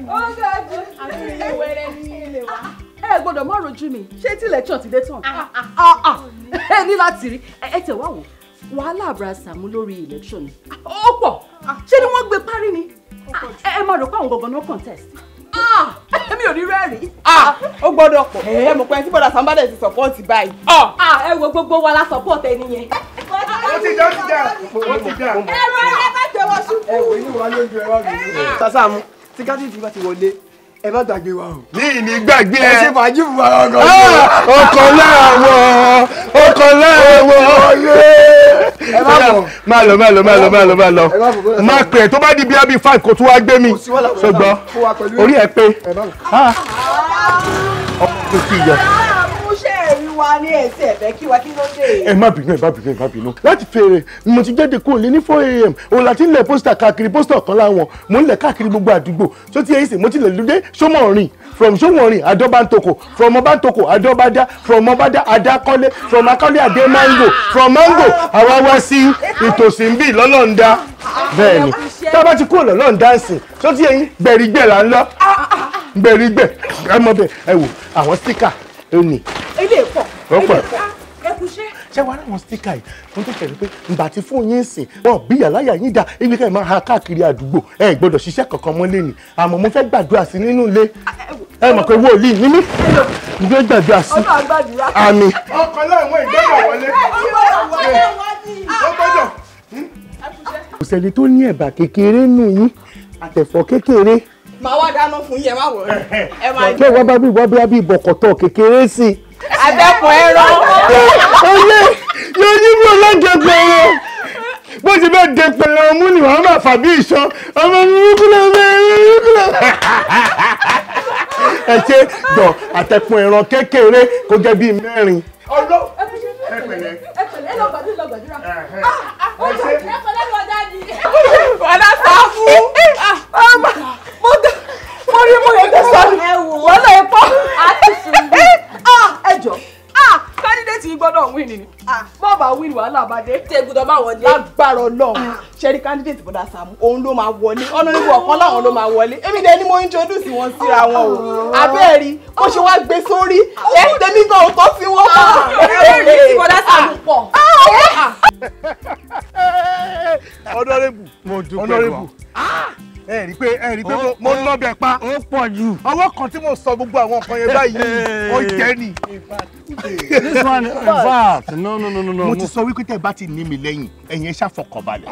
Ó ga jù. Àti ìwẹ̀rẹ̀ ní ilé wa. Ẹ gbọ́dọ̀ má rojú mi, ṣé tí election ti dé tán? Ẹ ní láti rí. Ẹ tẹ̀ wá wò, wàhálà Bra Sàámú lórí election ni. Ó pọ̀. Ṣé ni wọ́n gbé parí ni? Ẹ máa rò pé àwọn gangan náà contest. Èmi ò rí rẹ́rìí. Ó gbọ́dọ̀ pọ̀. Ẹ mọ̀ pé tí Bọ̀dá Sàámú bá dẹ̀ ti support báyìí. Ẹ wo gbogbo wa la support ẹni yẹn. Ó ti dá, ó ti dá, ó ti dá. Ẹ̀rọ ẹ má tẹ wọ́n ṣubú. Ẹ wò inú wa ló ń ju ẹ wá gbé. Sàámú, tí kádìtì bá ti wọlé, ẹ má gbàgbé wa o. Ní ìní gbàgbé ẹ. Ẹ ṣe fàájì fún wa ọkọ. Ọkọ̀ láàwọ̀, ọkọ̀ láàwọ̀. Ẹ má bọ̀. Má lọ, má lọ, má lọ, má lọ, má lọ. Má pè tó bá di bíi 5 kó tún wá gbé mi. Ṣùgbọ́n orí ẹ pé. Ọkọ̀ tó ti yọ. Wa ní ẹsẹ̀ ẹ̀fẹ́ kí wa kí ló dé. Ẹ má bínú, ẹ má bínú, ẹ má bínú. Láti fèrè mo ti jáde kúrò lé ní 4 a.m. òun láti ń lẹ̀ pósítà káàkiri, pósítà ọ̀kan láwọn mo ń lẹ̀ káàkiri gbogbo àdúgbò tó ti yẹ ìsìn mo ti lè lùdé Ṣómọ̀rìn, from Ṣómọ̀rìn Adọ́bántoko, from Ọbántoko Adọ́bádá, from Ọbádá Adákọ́lé, from Akọ́lé Adé Mango, from Mango àwa wá sí ìtòsí ń bì lọ́lọ́ǹda. Bẹ́ẹ̀ ni tá a bá ti kúrò lọ́lọ́ǹda ń sìn tó ti yẹ yín gbẹ̀rígbẹ̀ là ń lọ gbẹ̀rígbẹ̀ ẹ mọ bẹ́ẹ̀. Ẹ wò àwọn stíkà ó ní. Ilé pọ̀. Ó pọ̀. Ẹ kú iṣẹ́. Ṣé wàá ráwọn stíkà yìí wọ́n tó tẹ̀lé pé ǹgbà tí fóònù yín sìn wọn bí yàláyà yín dá ibi ká ẹ̀ máa ha káàkiri àdúgbò, ẹ gbọ́dọ̀ ṣiṣẹ́ kankan mọ́ lẹ́nu. Àmọ́ mo fẹ́ gbàdúrà sí nínú ilé. Ẹ mọ̀ pé wòlíì ní mí, mo fẹ́ gbàdúrà sí. Àmín. Ọkọ̀ láwọn ìgbọ́dọ̀ wọlé. Ó gbọ́dọ̀. Kò sẹ́ni tó ní ẹ̀bà kékeré nù yín àtẹ̀fọ́ kékeré. Màá wá dáná fún yín, ẹ má wọ̀ ẹ́. Ẹ máa jẹ́ wá bá bí wá bí bí bọ̀kọ̀tọ̀ kékeré sí i. Àtẹ̀kùn ẹran. Olé yóò ní bí ọlọ́jọ́ pẹ̀lú. Bó ti bẹ́ẹ̀ dé pẹ̀lú ọmú ni wàá máa fà bí ìṣan. Ọmọ mi kúlẹ̀ kúlẹ̀. Ẹ ṣe jọ àtẹ̀kùn ẹran kékeré kó jẹ́ bíi 4. Ọlọ́ ẹ pẹ̀lẹ́. Ẹ pẹ̀lẹ́, ẹ lọ gbàdúrà, lọ gbàdúrà. Ẹ ṣe. Ẹ pẹ̀lẹ́ lọ dáàdi. Bọ̀dá Sàámú. Mo rí mo yẹ tẹ̀sán wọ́n lọ pọ̀. Ẹ jọ candidate yìí gbọ́dọ̀ win ni. Bọ́ọ̀bà win wàhálà bá dé. Tẹ gbọ́dọ̀ máa wọlé. Lágbára Ọlọ́run. Ṣẹ́rí candidate bọ́dà Sàámú òun ló máa wọlé. Honorable ọ̀kan láwọn ló máa wọlé. Èmi dẹ̀ ni mo introduce wọn síra wọn o. Abẹ́ẹ̀rí bó ṣe wá gbé sórí. Ẹ tèmi gan ò tọ́ sí wọn. Ẹ̀rí tí bọ́dà Sàámú pọ̀. Honorable Honorable ẹ rí pé mo lọ́bẹ̀ pa. Ó pọ̀ jù. Ọwọ́ kan tí mo sọ gbogbo àwọn nǹkan yẹn báyìí ó jẹ́ ni. This one in fact no. Mo ti sọ wípé tẹ́ ẹ bá ti ní mi lẹ́yìn ẹ̀yin ẹ ṣàfọkànbalẹ̀.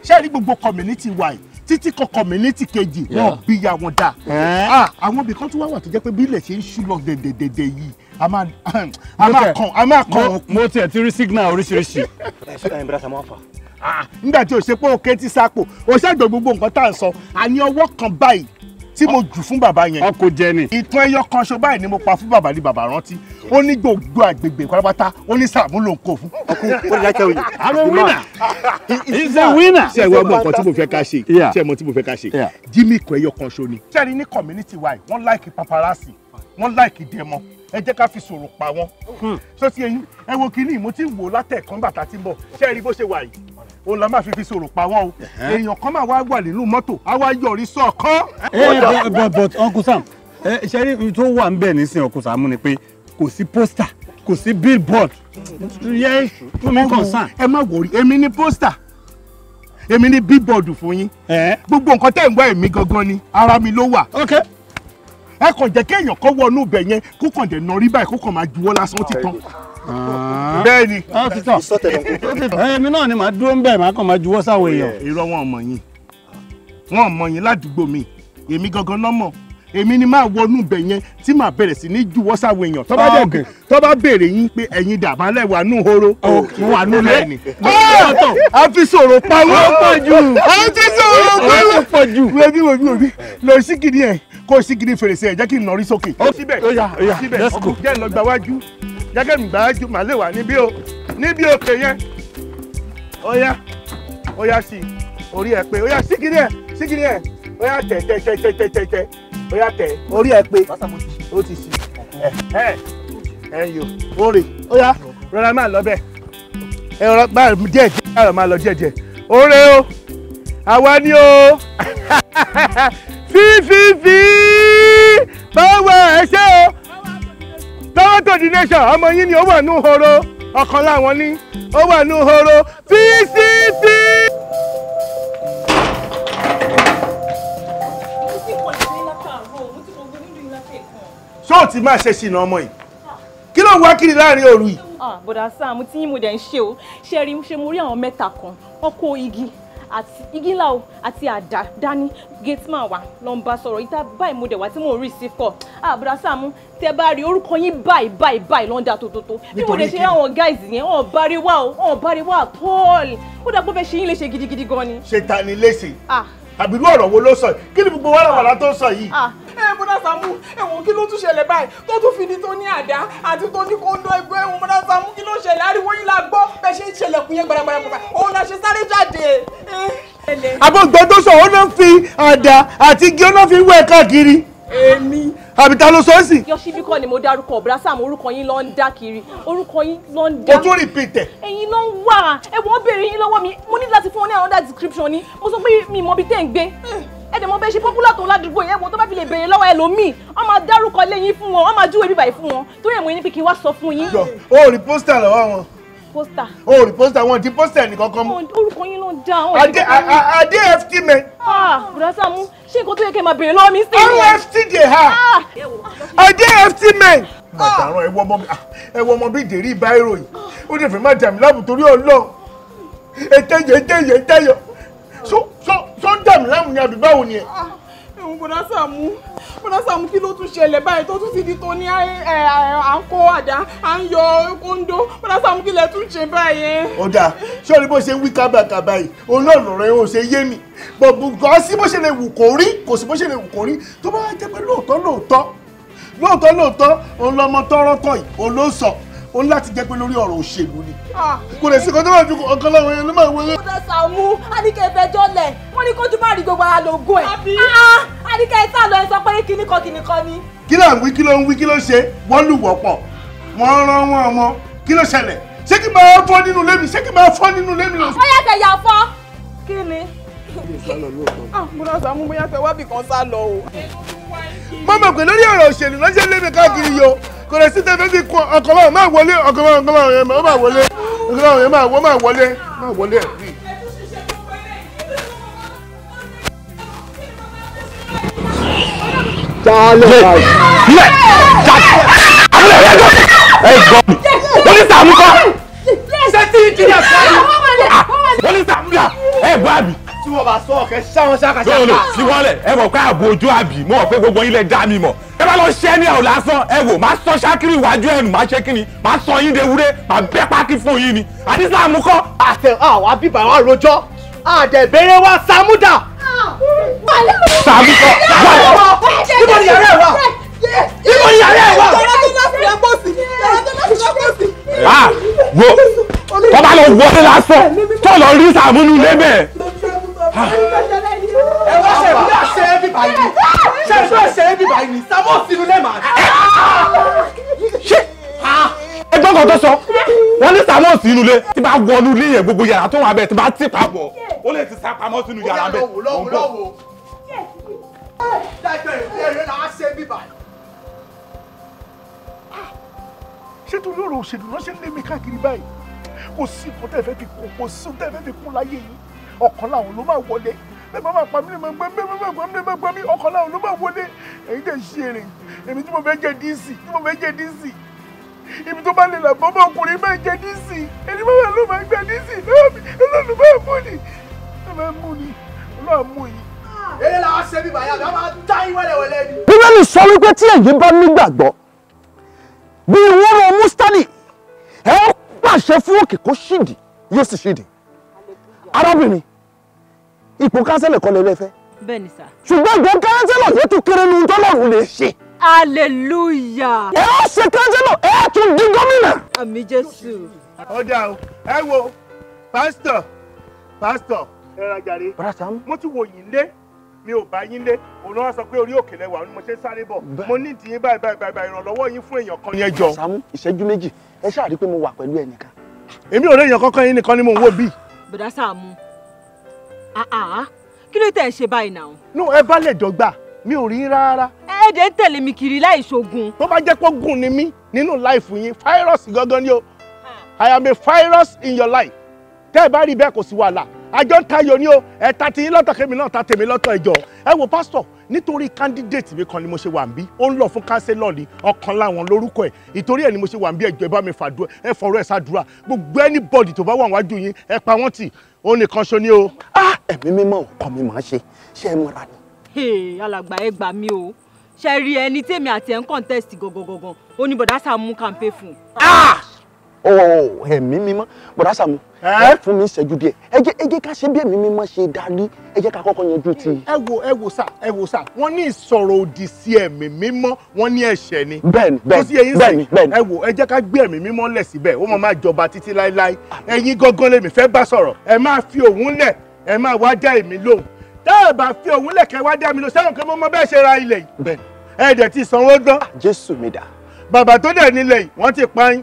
Ṣé ẹ rí gbogbo community wa yìí títí kan community kejì wọn bí ya wọn dá. Àwọn ibì kan tún wá wà tó jẹ́ pé bí ilẹ̀ ṣe ń ṣú lọ dẹ̀dẹ̀dẹ̀dẹ̀ yìí a máa kàn. Mo tiẹ̀ ti rí signal oríṣiríṣi. Ẹ ṣe ẹ̀yin bọ́dà Sàámú àfà. Nígbà tí o ṣe pé o ké tí sápò o ṣàgbọ̀ gbogbo nǹkan tá à ń sọ àní ọwọ́ kan báyìí tí mo jù fún bàbá yẹn. Ọkọ jẹ ni. Ìtàn ẹyọ kan ṣo báyìí ni mo pa fún bàbá ní bàbá rántí ó ní gbogbo àgbègbè pátápátá ó ní Sàámú ló ń kó fún. What did I tell you? I'm a winner. He's a winner. Ṣé ìwọ mọ nǹkan tí mo fẹ́ ká ṣe? Ṣé ẹ mọ tí mo fẹ́ ká ṣe? Jimmy kọ ẹyọ kan ṣo ni. Ṣé ẹ rí ní community wa yìí wọ́n like paparazzi wọ́n like demo ẹ jẹ́ ká fi sọ̀rọ̀ pa wọ́n. Ṣó ti eyín ẹ wo kínní mo ti wò látẹ̀kọ́ nígbà tá a ti ń bọ̀ ṣé ẹ rí bó ṣe wà yìí òun la máa fi sọ̀rọ̀ pa wọ́n o èèyàn kan máa wá wà nínú mọ́tò á wá yọrí sọ̀kan. But Uncle Sam ṣe rí ibi tó wà ń bẹ̀ nísìnyí Uncle Sam ni pé kò sí pósítà kò sí billboard yẹ fún mi concern. Ẹ má wọrí èmi ní pósítà èmi ní billboard fún yín gbogbo nǹkan tẹ́ ń wá èmi gangan ni ara mi ló wà. Ẹ kàn jẹ́ kéèyàn kọ́ wọnú ibẹ̀ yẹn kó kàn dẹ̀ nọrí báyìí kó kàn máa juwọ́ lásán ó ti tán. Bẹ́ẹ̀ni. Ó ti tán. Èmi náà ni màá dúró ń bẹ̀ màá kàn máa juwọ́ sáwọn èèyàn. Irọ́ wọn mọ̀ yín wọn mọ̀ yín ládùúgbò mi èmi gangan náà mọ̀ èmi ni máa wọnú ibẹ̀ yẹn tí màá bẹ̀rẹ̀ sí ní juwọ́ sáwọn èèyàn tó bá béèrè yín pé ẹ̀yin dàbá lẹ́wà nù horo wà nù lẹ́ni. A fi sọ̀rọ̀ pa wọ́n pọ̀ jù. A fi sọ̀rọ̀ pa wọ́n pọ̀ jù. Wẹ́bí wẹ́bí wẹ́bí lọ sí kìíní ẹ̀ kó sí kìíní fèrèsé ẹ̀ jẹ́ kí n nọrí sókè. Síbẹ̀ síbẹ̀ jẹ́ lọ gba wájú jẹ́ kí n gbà wájú màá lè wà níbí o níbi òkè yẹn. Ó yá ó yá sí orí ẹ̀ pé ó yá sí kìíní ẹ̀ sí kìíní ẹ̀ ó yá tẹ̀ tẹ̀ tẹ̀ tẹ̀ tẹ̀ tẹ̀ ó yá tẹ̀ orí ẹ̀ pé ó ti sí ẹ ẹ yo oore ó yá rọra máa lọ bẹ́ẹ̀ ẹ rọra máa díẹ̀ díẹ̀ máa lọ díẹ̀ díẹ̀ oore o àwa ni o fífífí báwo ẹ ṣe o tọwọ́ tó di nation ọmọ yín ni ó wà ní horo ọ̀kan láwọn ní ó wà ní horo fífífí. Ṣó ti máa ṣe ṣìnà ọmọ yìí kí ló ń wá kiri láàrin òru yìí. Bọ̀dà Sàámú tí yín mo dẹ̀ ń ṣe o ṣe rí ṣe mo rí àwọn mẹ́ta kan wọ́n kó igi àti igi ńlá o àti àdá dání gateman wa ló ń bá sọ̀rọ̀ ìta báyìí mo dẹ̀ wá tí mò ń receive call. Bọ̀dà Sàámú tẹ bá rí orúkọ yín báyìí báyìí báyìí ló ń da tòótòtò bí mo dẹ̀ ṣe rí àwọn guys yẹn wọn bá rí wá o wọn bá rí wá at all ó dà pé fẹ́ ṣe yín léṣe gidigidi gan ni. Ṣe ta ni léṣe àbí irú ọ̀rọ̀ wo ló sọ yìí kí ni gbogbo wàràwàrà tó sọ yìí. Ẹ bọ́dà Sàámú ẹ̀wọ̀n kí ló tún ṣẹlẹ̀ báyìí tó tún fi di tó ní àdá àti tó ní kóńdó ẹgbẹ́ ẹ̀wọ̀n bọ́dà Sàámú kí ló ṣẹlẹ̀ ariwo yín la gbọ́ bẹ́ẹ̀ ṣe ń ṣẹlẹ̀kùn yẹn gbàdàgbàdà òun la ṣe sáré jáde. Àbọ̀gbọ́n tó sọ ó ló ń fi àdá àti igi ó ló fi wẹ̀ káàkiri. Èmi. Àbí ta ló sọ sí. Yọ̀ṣíbí kọ́ ni mo dárúkọ bọ́dà Sàámú orúkọ yín ló ń dá kiri orúkọ yín ló ń dá. O tún repeat ẹ̀. Ẹ̀yin ló ń wà ẹ̀wọ̀n béèrè yín lọ́wọ́ mi mo ní láti fún ọ ní another description ni mo sọ pé mi mọ ibi tẹ́ ń gbé ẹ̀dẹ̀ mọ bẹ́ẹ̀ ṣe popular tó ládùúgbò yẹn wọ́n tó bá fi lè béèrè lọ́wọ́ ẹlòmíì wọ́n máa dárúkọ lé yín fún wọn wọ́n máa júwèé bíbáyìí fún wọn torí ẹ̀mọ́ yín ní pé kí n wá sọ fún yín. O rí pósítà lọ́wọ́ wọn. Pósítà. O rí pósítà wọn di pósítà nìkan kan mú. Orúkọ yín ló ń dá. Adé FT mẹ́. Bùrọ̀dá Sàámú ṣé nǹkan tó yẹ kí n máa béèrè lọ́wọ́ mi sí. RFT dey ha. Adé FT mẹ́. Màdàrán ẹwọ ọmọ bíi dèrí báírò yìí ó dẹ̀ fẹ́ má dàmí láàmú torí Ọlọ́run ètèyẹ ètèyẹ ètèyẹ so ń dàmí láàmú ni àbí báwo ni ẹ. Ẹ̀wọ̀n bọ́dà Sàámú bọ́dà Sàámú kí ló tún ṣẹlẹ̀ báyìí tó tún ti di tó ní à ń kó àdá à ń yọ kóńdó bọ́dà Sàámú kí lẹ tún ṣe báyìí. Ó dáa ṣé o ní bó ṣe ń wí kábàkábà yìí òun náà lọ̀rọ̀ ẹ̀ ò ṣe yé mi bọ̀bù kò sí bó ṣe lè wù kó rí kò sí bó ṣe lè wù kó rí tó bá jẹ́ pé lóòótọ́ lóòótọ́ lóòótọ́ lóòótọ́ òun lọmọ tọrọ tọ̀ yìí òun ló sọ Ó ní láti jẹ́ pé lórí ọ̀rọ̀ òṣèlú ni. Kò lè sí kan tó máa fi ọkàn láwọn yẹn ló máa wọlé. Bọ́dà Sàámú, Àníkẹ́ ìfẹjọ́ lẹ̀, wọ́n ní kójú má rí gbogbo ara lógún ẹ̀. Àníkẹ́ ẹ sá lọ, ẹ sọ pé kíní kan kíní kan ni. Kí ló ń wí, kí ló ń wí, kí ló ń ṣe? Wọ́n lù wọ́pọ̀, wọ́n rán wọn ọmọ. Kí ló ṣẹlẹ̀? Ṣé kí máa fọ́ nínú ilé mi? Ṣé kí máa fọ́ nínú ilé mi lọ? Ó yá tẹ̀ yà fọ́. Kí ni? Bọ́dà Sàámú, bóyá tẹ wábì kan sá lọ o. Mo mọ̀ pé lórí ọ̀rọ̀ òṣèlú ló ṣe lé mi káàkiri yo. Kò lè sí tẹ́fẹ́ fi kún ọkọ̀ máa máa wọlé, ọkọ̀ máa yẹn máa wọlé, ọkọ̀ máa yẹn máa wọlé, máa wọlé ẹ̀ bí. Ẹ gbọ́ mi, wọ́n ní Sàámú kọ́. Ṣé tí ìjìnlẹ̀ sọ́ọ́ wọ́n ní Sàámú dà, ẹ gbọ́ àbí. Tí wọ́n bá sọ ọ̀kẹ́ ṣáwọn ṣáka ṣáka. Lóòlò tí wọ́n lẹ̀, ẹ mọ̀ pé ààbò ojú àbí mọ̀ pé gbogbo yín lẹ dá mi mọ̀. Ẹ bá lọ ṣẹ́ ní ẹ̀ lásán, ẹ wò, máa sọ ṣákìrì iwájú ẹnu, máa ṣe kíni, máa sọ yín dewúrẹ́, máa bẹ́ pákí fún yín ni. Àti Sàámú kọ́. Àtẹ àwọn abíbà wa rojọ́, àdẹ̀bẹ̀rẹ̀ wa Sàámú dà. Sàámú kọ́. Níbo ni yàrá ẹ̀ wà? Níbo ni yàrá ẹ̀ wà? Ah, wo, tó bá lọ wọlé lásán, tó lọ rí Sàámú nínú ilé bẹ́ẹ̀. Ẹ wá ṣe ìbúdá ṣe é bíbá yìí ni. Ṣé ìbúdá ṣe é bíbá yìí ni? Sàámú sínú lẹ́mà. Ṣé ẹgbọ́n kan tó sọ? Wọ́n ní Sàámú sínú ilé. Tí bá wọnú ilé yẹn gbogbo yàrá tó wà bẹ́ẹ̀ tí bá tì papọ̀. Ó lè ti sá pamọ́ sínú yàrá bẹ́ẹ̀. Lọ́wọ́ lọ́wọ́. Dájọ́ ìbéèrè là á ṣe bíbá yìí. Ṣé torí ọ̀rọ̀ òṣèlú ló ṣe ń lé mi káàkiri báyìí? Kò sí nǹkan tẹ́ fẹ́ fi kún, kò sí nǹkan tẹ́ fẹ́ fi kún láyé yìí. Ọ̀kan làwọn ló máa wọlé. Bẹ́ẹ̀ máa pa mí lè máa gbá mi, bẹ́ẹ̀ máa gbá mi, máa gbá mi. Ọ̀kan làwọn ló máa wọlé. Èyí tẹ̀ ṣe èrè. Èmi tí mo fẹ́ jẹ DC, tí mo fẹ́ jẹ DC. Ibi tó bá lè là bọ́ bọ́ ọkùnrin máa jẹ DC. Ẹni bá wà ló máa gbẹ DC. Ọlọ́run máa mú ni. Ẹ máa mú ni. Ọlọ́run mú yìí. Eré làwọn ṣe bíbá yàrá, máa dá yín wẹ́lẹ́wẹ́lẹ́ ni. Bíbélì sọ wípé tí èyí bá nígbàgbọ́ bí wóró mustadi, ẹ ó pàṣẹ fún òkè kó ṣídìí, yóò sì ṣídìí. Arábìnrin, ipò kánsẹ́lẹ̀ kọ́ lẹ fẹ́. Bẹ́ẹ̀ni sà. Ṣùgbọ́n ìgbọ́n kánsẹ́lọ̀ yóò tún kéré ní tọ́lọ́run lè ṣe. Hallelujah. Ẹ ó ṣe kánsẹ́lọ̀, ẹ ó tún di gómìnà. Àmín Jésù. Ó dáa o, ẹ wo pásítọ̀, pásítọ̀ ẹ ra jàre. Mo ti wò yín lé, mi ò bá yín lé, òun náà sọ pé orí òkè lẹwà ni mo ṣe ń sáré bọ̀. Mo ní ìdí yín báyìí báyìí báyìí, ìrànlọ́wọ́ yín fún èèyàn kan yẹn jọ. Sàámú, ìṣẹ́jú méjì, ẹ ṣáà rí pé mo wà pẹ̀lú ẹnìkan. Èmi ò rí èèyàn kankan, yín nìkan ni mò ń wò bí. Bọ̀dá Sàámú, kí ló tẹ̀ ń ṣe báyìí náà? No, ẹ bá lè dọ́gba, mi ò rí rárá. Ẹ dẹ̀ ń tẹ̀lé mi kiri láì ṣogun. Tó bá jẹ́ pé gùn ni mí nínú láìfù yín, fáírọ̀sì gangan ni o. I am a virus in your life. Tẹ́ ẹ bá rí bẹ́ẹ̀ kò sí wàhálà. Àjọ ń tayò ní o, ẹ ta ti yín lọ́tọ̀ kémi náà ta tèmi lọ́tọ̀ ẹjọ́. Ẹ wo pásítọ̀, nítorí candidate mi kan ni mo ṣe wà ń bí, ó ń lọ fún kánsẹ́lọ̀ ni, ọ̀kan láwọn lórúkọ ẹ̀. Ìtorí ẹ̀ ni mo ṣe wà ń bí, ẹjọ́ ẹ bá mi fàdúrà, ẹ fọ̀rọ̀ ẹ̀ ṣàdúrà. Gbogbo anybody tó bá wà wájú yín, ẹ pa wọ́n tì, ó nìkan ṣo ni o. Ẹ̀mí mímọ́ ọkọ mi máa ṣe, ṣé ẹ mọ́ra ni? Alàgbà ẹ gbà mí o, ṣe rí ẹni tèmi àti ẹ̀ ń contest gangan, ó ní Bọ̀dá Sàámú campaign fún. Ẹ̀mí mímọ́, Bọ̀dá Sàámú, ẹ fún mi ìṣẹ́jú díẹ̀, ẹ jẹ́ ká ṣe bí ẹ̀mí mímọ́ ṣe darí, ẹ jẹ́ ká kọ́kọ́ yanjú ti. Ẹ wo sà, ẹ wo sà, wọ́n ní ìsọ̀rọ̀ òdì sí ẹ̀mí mímọ́, wọ́n ní ẹ̀ṣẹ̀ ni. Bẹ́ẹ̀ni bẹ́ẹ̀ni bẹ́ẹ̀ni bẹ́ẹ̀ni. Ẹ wo, ẹ jẹ́ ká gbé ẹ̀mí mímọ́ lẹ̀ síbẹ̀, ó máa jọba títí láéláé. Ẹ̀yin gangan lèmi fẹ́ bá sọ̀rọ̀, ẹ máa fi òun lẹ̀, ẹ máa wá dá èmi lóhùn. Tẹ́ ẹ bá fi òun lẹ̀ kẹ́ wá dá mi lóhùn, sẹ́wọ̀n kí mo mọ bẹ́ẹ̀ ṣe ra ilẹ̀ yìí. Bẹ́ẹ̀ni. Ẹ dẹ̀ ti sanwó tán. Jésù mi dà. Bàbá tó dẹ̀ nílẹ̀ yìí, wọ́n ti pa yín.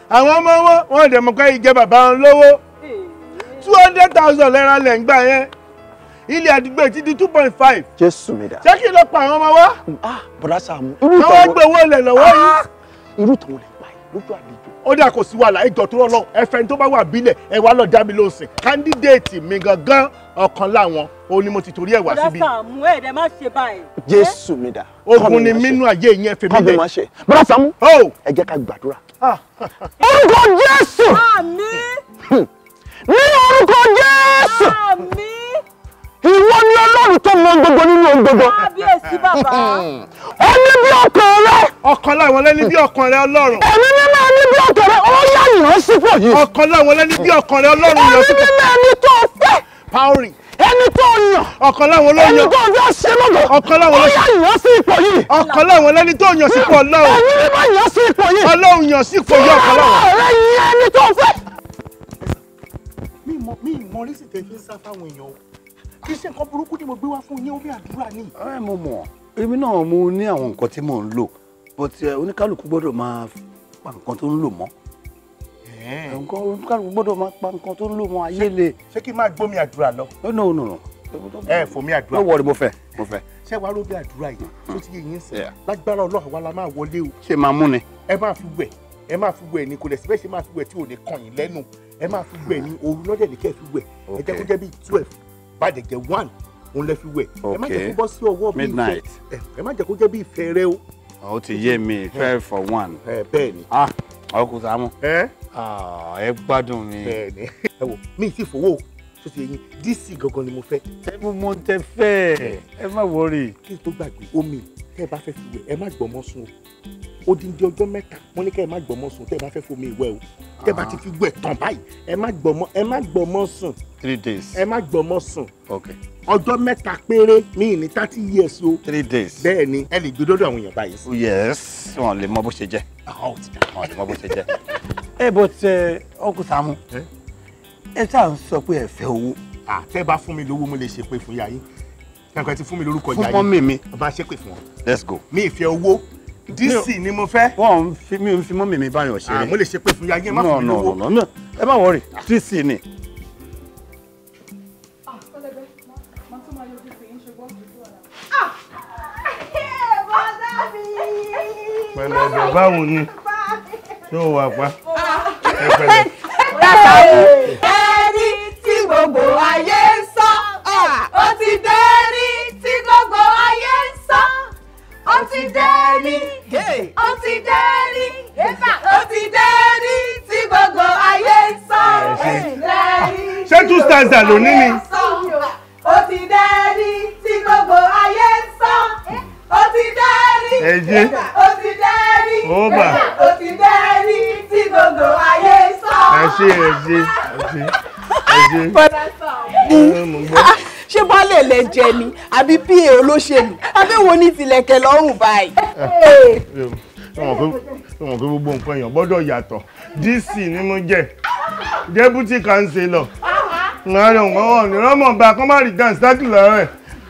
Àwọn ọmọ wọn, wọn dẹ̀ mọ̀ pé ìjẹ bàbá wọn lówó. 200,000 lẹ́ra lẹ̀ ń gbà yẹn. Ilé àdúgbò ti di 2.5. Jésù mi dà. Ṣé kí ló pa àwọn ọmọ wa? Bọ̀dá Sàámú. Àwọn gbé owó lẹ̀ lọ́wọ́ yìí. Irú ìtàn wo lè pa yìí lójú àlejò? Ó dà kò sí wàhálà, ẹjọ́ tó rọ̀ ẹfẹ́ tó bá wà bílẹ̀ ẹ wá lọ dá mi lóhùn. Kándídéètì mi gangan ọ̀kan láwọn, òun ni mo ti torí ẹ̀ wá síbí. Bọ̀dá Sàámú, ẹ̀ dẹ̀ má ṣe báyìí. Jésù mi dà. Ogun ni mínú ayé yẹn fi mí lẹ̀. Kọ́ mi máa ṣe. Bọ̀dá Sàámú, ẹ jẹ́ ká gbàdúrà. Orúkọ Jésù. Àmín. Ní orúkọ Jésù. Àmín. Ìwọ ni Ọlọ́run tó mọ gbogbo nínú ohun gbogbo. Kábíyèsí bàbá. Ó ní bí ọkàn rẹ. Ọkàn láwọn lẹ́ni bí ọkàn rẹ Ọlọ́run. Ẹ̀mí mímọ́ ẹni bí ọkàn rẹ, ó yá yàn sípò yìí. Ọkàn láwọn lẹ́ni bí ọkàn rẹ Ọlọ́run yàn sípò. Ẹ̀mí mímọ́ ẹni tó fẹ́. Pauri. Ẹni tó yàn. Ọ̀kan láwọn ló yàn. Ẹni tó fẹ́ ṣe lọ́dọ̀. Ọ̀kan láwọn ló yàn. Ó yá yàn sí ipò yìí. Ọ̀kan láwọn lẹ́ni tó yàn sípò Ọlọ́run. Ẹ̀mí mímọ́ yàn sí ipò yìí. Ọlọ́run yàn sí ipò yìí ọ̀kan láwọn. Ọ̀rẹ́ yìí ẹni tó fẹ́. Mi mọ rísì tẹ fi ń sá fáwọn èèyàn o. Kì í ṣe nǹkan burúkú ni mo gbé wá fún yín, omi àdúrà ni. Ẹ mo mọ̀, èmi náà mo ní àwọn nǹkan tí mò ń lò, but oníkálukú gbọ́dọ̀ máa pa nǹkan tó ń lò mọ́. Oníkálukú gbọ́dọ̀ máa pa nǹkan tó ń lò mọ́ ayé le. Ṣé kí n máa gbómi àdúrà lọ? No, no, no. Ẹ fòmí àdúrà. No worry, mo fẹ́, mo fẹ́. Ṣé wàá róbi àdúrà yìí tó ti yé yín sìn? Lágbára Ọlọ́run wa la máa wọlé o. Ṣé máa mú ni? Ẹ máa fi wẹ̀, ẹ máa fi wẹ̀ ni, kò lẹ̀ síbẹ̀ ṣe máa fi wẹ̀ tí ò ní kàn yín lẹ́nu. Ẹ máa fi wẹ̀ ní òru lọ́dẹ̀ ní kẹ́ fi wẹ̀. Ẹ jẹ́ kó jẹ́ bíi 12, bá dẹ̀ jẹ́ 1, òun lẹ fi wẹ̀. Ẹ má jẹ́ kó bọ́ sí ọwọ́ bíi midnight. Ẹ má jẹ́ kó jẹ́ bíi ìfẹ́ rẹ o. Ó ti yé mi, 12:45. Bẹ́ẹ̀ ni. Ah, ọkùnrin Sàámú. Ẹ gbádùn mi. Bẹ́ẹ̀ ni. Ẹ wò, mi ì tí fowó tó ti yẹn DC gangan ni mo fẹ́. Ẹ mú mo tẹ fẹ́, ẹ má wọrí. Kí n tó gbàgbé omi tẹ́ ẹ bá fẹ́ fi wẹ̀, ẹ má gbọ́mọ sùn o. Odindi ọjọ́ mẹ́ta wọ́n ní kẹ́ ẹ má gbọ́mọ sùn tẹ́ ẹ bá fẹ́ fomi ìwẹ̀ o. Tẹ́ ẹ bá ti fi wẹ̀ tán báyìí, ẹ má gbọ́mọ sùn. 3 days. Ẹ má gbọ́mọ sùn. Okay. Ọjọ́ mẹ́ta péré mi ní 30 years o. 3 days. Bẹ́ẹ̀ ni ẹ lè gbé dọ́dọ̀ àwọn èèyàn báyìí. Yes, wọn lè mọ bó ṣe jẹ́. Wọn lè mọ bó ṣe jẹ́. Ẹ bó tẹ ọkùnrin Sàámú. Ẹ ṣáà ń sọ pé ẹ fẹ́ owó. Tẹ́ bá fún mi lówó mo lè ṣe pé fún yàyín. Kankan ti fún mi lórúkọ yàyín. Fún mọ́mì mi. Bá ṣe pé fún wọn. Let's go. Mi ì fẹ́ owó. DC ni mo fẹ́. Wọ́n ń fi mi ń fi mọ́mì mi báyọ̀ ṣeré. Mo lè ṣe pé fún yàyín, má fún mi lówó. No, no, no. Ẹ má worry, DC ni. Pẹ̀lẹ́ ọ̀dọ̀ báwo ni? Ṣé o wà pa? Ẹ pẹ̀lẹ́. Ẹni tí gbogbo ayé ń sọ, ó ti dẹ́ni tí gbogbo ayé ń sọ, ó ti dẹ́ni, ó ti dẹ́ni, ó ti dẹ́ni tí gbogbo ayé ń sọ. Ṣé 2 stars lónìí ni? Ó ti dẹ́ni tí gbogbo ayé ń sọ, ó ti dẹ́ni, ó ti dẹ́ni, ó ti dẹ́ni tí gbogbo ayé ń sọ. Ẹ ṣé, ẹ ṣé, ẹ ṣé, ẹ ṣé. Ṣé baálé lẹ jẹ ni àbí pa olóṣèlú àbẹ̀wò ní tilẹ̀kẹ̀ lọ́rùn báyìí. Ṣé wọn pé gbogbo nǹkan èèyàn gbọ́dọ̀ yàtọ̀? DC ni mo jẹ́, deputy councillor. Ọ̀nà bá kọ́ má rí dance tákì lọ́rọ̀ ẹ̀.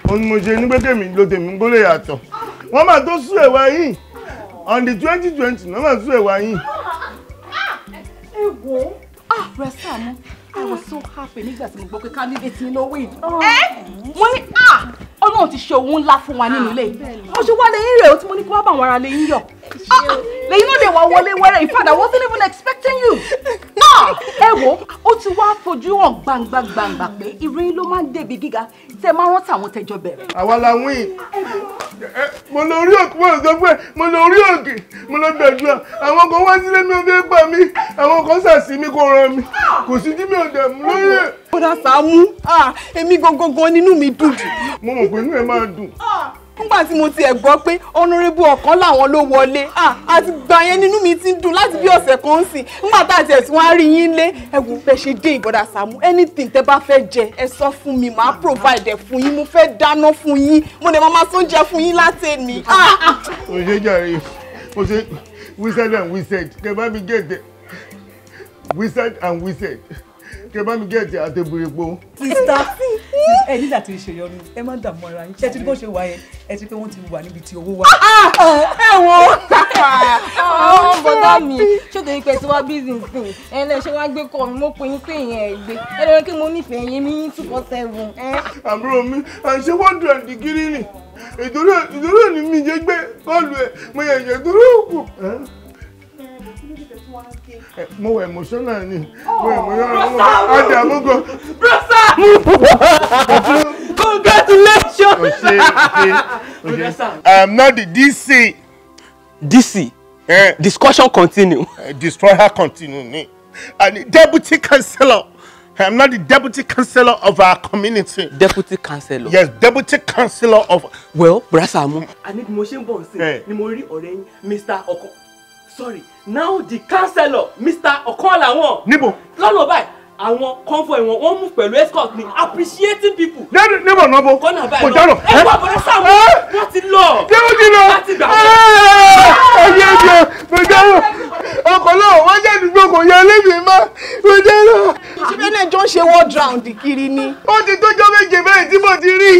Òun ni mo ṣe ní pé kèmí ló tèmi kó lè yàtọ̀. Wọ́n máa tó sún ẹ̀wà yìí on the 2020 wọ́n máa sún ẹ̀wà yìí. Ẹ wo, ah, Sàámú, I was so happy nígbà tí mo gbọ́ pé candidate ni ló win. Mo ní ah, Ọlọ́run ti ṣe òun ńlá fún wa nínú ilé. Mo ṣe wá lẹ́yìn rẹ̀ o tí mo ní kí wá bá àwọn ará lẹ́yìn yọ̀. Lẹ́yìn náà lè wá wọlé wẹ́rẹ́. In fact, I wasn't even expecting you. Ẹ wo, ó ti wá fojú hàn gbangba gbangba pé ìròyìn ló máa ń débi gíga tẹ máa rántí àwọn tẹjọ bẹ̀rẹ̀. Àwa la win. Mo lọ orí òkè, mo sọ pé mo lọ orí òkè, mo lọ gbàdúrà. Àwọn kan wá sílé mi ò fẹ́ gbà mí, àwọn kan sàsí mi kò ràn mí. Kò sí tí mi ò dẹ̀ mú lórí ẹ̀. Bọ́dà Sàámú, èmi gangan nínú mi dùn jù. Mo mọ̀ pé inú ẹ máa dùn. Nígbà tí mo tiẹ̀ gbọ́ pé honorable ọ̀kan làwọn ló wọlé, àti gbà yẹn nínú mi ti ń dùn láti bí ọ̀sẹ̀ kan sìn. Nígbà tá àti ẹ̀sùn wá rí yín lé, ẹ wò bẹ́ẹ̀ ṣe dé ìbọ̀dà Sàámú, anything tẹ́ bá fẹ́ jẹ, ẹ sọ fún mi, màá provide ẹ̀ fún yín, mo fẹ́ dáná fún yín, mo dẹ̀ máa sóúnjẹ fún yín látẹ̀ni. O ṣe jàre, o ṣe wizard and wizard, kẹ bá mi gẹ̀ẹ́tẹ̀, wizard and wizard, kẹ bá mi gẹ̀ẹ́tẹ̀ àtẹ̀bùrẹ̀pọ̀. Sista, ẹ nígbà tí ìṣèyọnu ẹ má dààmú ara yín, ṣé tí bó ṣe wà yẹn ẹ ti pé wọ́n ti wà níbi tí owó wà. Ẹ wo àwọn bọ̀dá mi ṣé torí pé tí wàá business thing ẹ lẹ ṣe wàá gbé kọ mi mo pè yín pé ìyẹn ẹ gbé ẹ lọ kí mo nífẹ̀ẹ́ yín mi yín 247. Àbúrò mi à ń ṣe wọ́n dùn àdìgírí ni ìdúró ni mi jẹ́ gbé kọ́ọ̀lù ẹ̀ mo yẹ ìyẹn dúró òkú. Mo wà emotional ni. Mo wà emotional. Adamu gan. Congratulations. Ose. I am not the DC. DC. Discussion continue. Destroyer continue ni. And the deputy councillor. I am not the deputy councillor of our community. Deputy councillor. Yes, deputy councillor of. Well, Bra Sàámú. Àní bí mo ṣe ń bọ̀ sí ni mo rí ọ̀rẹ́ yín Mr. Ọkọ. Sorry, now the councillor Mr. Ọ̀kanlàwọn. Níbo? Lọ́nà báyìí, àwọn convoy wọn, wọ́n mú pẹ̀lú escort ni appreciating people. Níbo náà bo? Kọ́nà báyìí Kò dárò. Ẹ wá Bra Sàámú, wọ́n ti lọ. Ṣé wọ́n ti lọ? Láti gbà wọ́n. Ẹyẹ ẹyẹ, mo dárò. ń ṣe world round kiri ni. Ó ti tójọ́ 7 báyìí tí mo ti rí.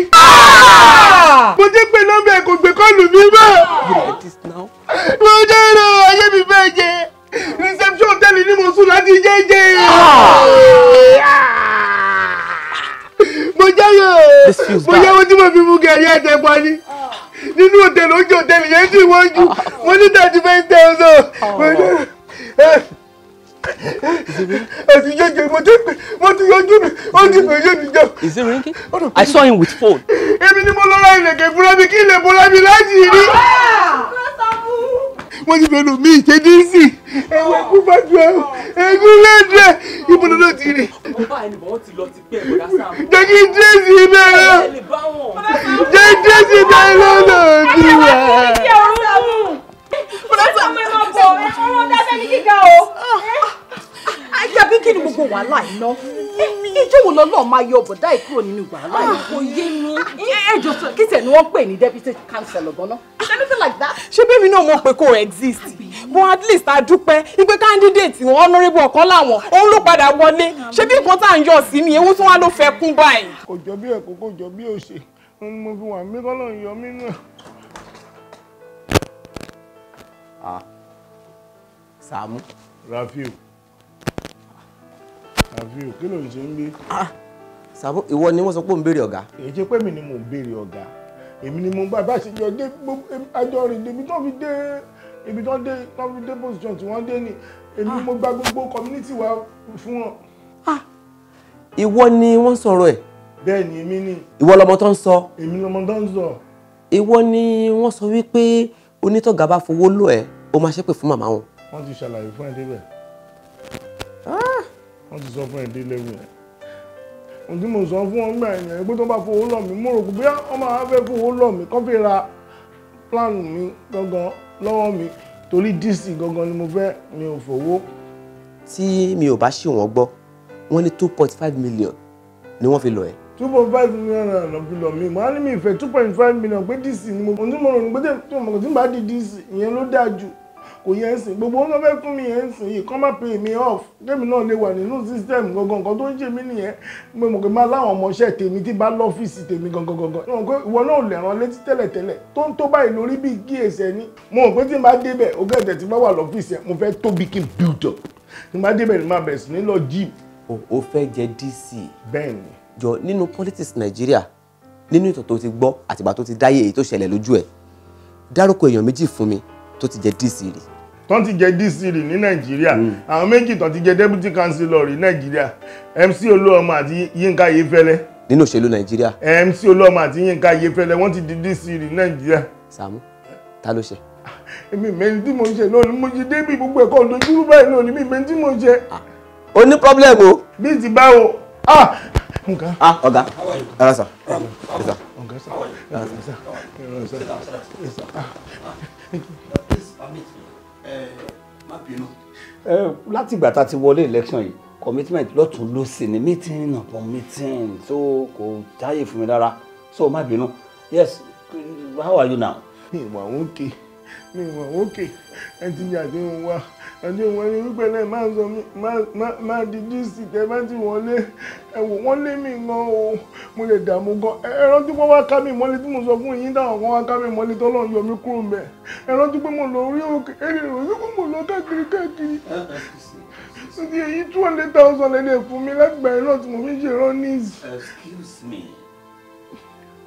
Mo ti pè nọ́mbà ẹ̀ kò gbé kọ́ọ̀lù mi mọ́. Mo dẹ́rọ ayé mi fẹ́ jẹ. Reception hotel ni mo sùn láti jẹ́jẹ́. Mo jẹ́yọ̀ mo jẹ́wọ́ tí mo fi mú gẹ̀rí àtẹ̀pá ni. Nínú hòtẹ́ẹ̀lì oúnjẹ hòtẹ́ẹ̀lì yẹn sì wọ́n jù. Mo ní 35,000. Àti jẹ́jẹ́ mo ti yọjú mi, ó ti fẹ́ yé mi jọ. Is it ringing? I saw him with phone. Èmi ni mo lọ ra ìlẹ̀kẹ̀ fúnra mi kí ilẹ̀ bọ́lá mi láti rí. Wọ́n ti fẹ́ lò mí ìṣe díìsì. Ẹ̀wọ̀n ẹ̀kú bá ju ẹ̀wọ̀n ẹ̀kú lẹ́dẹ̀ ibo ló ti rí. Jẹ́ kí dírẹ́sì bẹ̀rẹ̀. Jẹ́ dírẹ́sì bẹ̀rẹ̀ lọ́nà bí wà. Àbí kí ni gbogbo wàhálà iná? Ìjọ wo lọ́lọ́ máa yọ bọ̀dá yìí kúrò nínú wàhálà yìí? Kò yé mi. Ẹjọ́ sọ kí tẹ̀ ni wọ́n pè ní deputy councillor gan-an? Is anything like that? Ṣé bẹ́ẹ̀ mi náà mọ̀ pé kò exist? But at least a dúpẹ́ wípé candidate wọn honourable ọ̀kan láwọn òun ló padà wọlé. Ṣé bí nǹkan tá à ń yọ̀ sí ni ewu tí wọ́n á ló fẹ́ kún báyìí? Kò jọ bí ẹ̀kọ́, kò jọ bí òṣè. Mo fi wà mí kọ́lọ̀ ń yọ mí náà. Sàámú. Rafiu. Rafiu, kí ló ń ṣe ń bí? Sàámú, ìwọ ni wọ́n sọ pé ò ń béèrè ọ̀gá. Èyí ṣe pé mi ni mò ń béèrè ọ̀gá. Èmi ni mo bá bá ṣe jọ dé àjọ rìn débi tó fi dé ibi tó dé tó fi dé position tí wọ́n dé ni. Èmi mo gba gbogbo community wa fún wọn. Ìwọ ni wọ́n sọ̀rọ̀ ẹ̀. Bẹ́ẹ̀ni, èmi ni. Ìwọ lọmọ tó ń sọ. Èmi lọmọ tó ń sọ. Ìwọ ni wọ́n sọ wípé onítọ̀gá bá fowó lò ẹ́, ó máa ṣépè fún màmá wọn. Wọ́n ti ṣàlàyé fún ẹ débẹ̀. Wọ́n ti sọ fún ẹ dé level yẹn. Ohun tí mo sọ fún wọn gbà yẹn pé tó bá fowó lọ̀ mí, mo rò pé bóyá wọ́n máa fẹ́ fowó lọ̀ mí kó fi ra plan mi gangan lọ́wọ́ mi torí DC gangan ni mo fẹ́, mi ò fowó. Tí mi ò bá ṣì wọ́n gbọ́, wọ́n ní 2.5 million ni wọ́n fi lọ̀ ẹ́. 2.5 million naira lọ fi lọ̀ mí. Mo á ní mi ìfẹ́ 2.5 million pé DC ni mo. Ohun tí mo rò ní pé tí mo kò tí ń bá di DC ìyẹn ló dáa jù. Kò yẹ ń sìn gbogbo wọn fẹ́ fún mi yẹn ń sìn yìí kọ́ má pay me off kémi náà lè wà nínú system gangan. Nǹkan tó ń ṣe mí nìyẹn. Mo mọ̀ pé máa láwọn ọmọọṣẹ́ tèmi tí bá lọ́fíìsì tèmi gangan gangan. Mo mọ̀ pé ìwọ náà lè rán létí tẹ́lẹ̀tẹ́lẹ̀ tó ń tó báyìí lórí bíi kí èsẹ̀ ní. Mo mọ̀ pé tí n bá débẹ̀ ogé ẹ̀dẹ̀ tí bá wà lọ́fíìsì ẹ̀ mo fẹ́ tóbi kí n build up. Tí n bá débẹ̀ ni máa bẹ̀rẹ̀ sí ní lọ gym. O fẹ́ jẹ DC. Bẹ́ẹ̀ni. Jọ nínú politics Nàìjíríà nínú ìtàn tó ti gbọ́ àtìgbà tó ti dáyé èyí tó ṣẹlẹ̀ lójú ẹ̀, dárúkọ èèyàn méjì fún mi tó ti jẹ DC rí. Tọ́n ti jẹ DC rí ní Nàìjíríà, àwọn méjì tọ́n ti jẹ deputy councillor rí Nàìjíríà, MC Olúọmọ àti Yínká Ayéfẹ́lẹ́. Nínú òṣèlú Nàìjíríà. MC Olúọmọ àti Yínká Ayéfẹ́lẹ́ wọ́n ti di DC rí Nàìjíríà. Sàámú, ta ló ṣe? Èmi mẹ́rin tí mo ń ṣe náà ni mo ṣe débi gbogbo ẹ̀kọ́ lójúrú báyìí náà ni mi mẹ́rin tí mo ń ṣe. O ní problem o. Bí ti báwo? Ah! Ah, ọ̀gá. Ẹ rà sà. Ọ̀gá sà. Ẹ rà sà. Má bínú. Láti ìgbà tá a ti wọlé election yìí, commitment lọ́tún lósì ni meeting upon meeting, so kò táyè fún mi rárá, so má bínú. Yes, how are you now? Mi wà òkè, mi wà òkè, ẹ ti yà dé òun wá, ẹ ti wọ́n ní wípé náà máa sọ mi máa di DC tẹ bá ti wọlé, ẹ wò wọ́n lé mi gan o, mo lè dààmú gan. Ẹ rántí pé wọ́n wá ká mi mọ́lé tí mo sọ fún yín táwọn kan wá ká mi mọ́lé tọ́lọ́run yọ mí kúrò ńbẹ̀. Ẹ rántí pé mo lọ orí òkè, ẹ lè rò wípé mo lọ káàkiri káàkiri. Ó ti èyí 200,000 lè lè fún mi láti gbà yẹn náà tí mo fi ń ṣe runnings. Excuse me,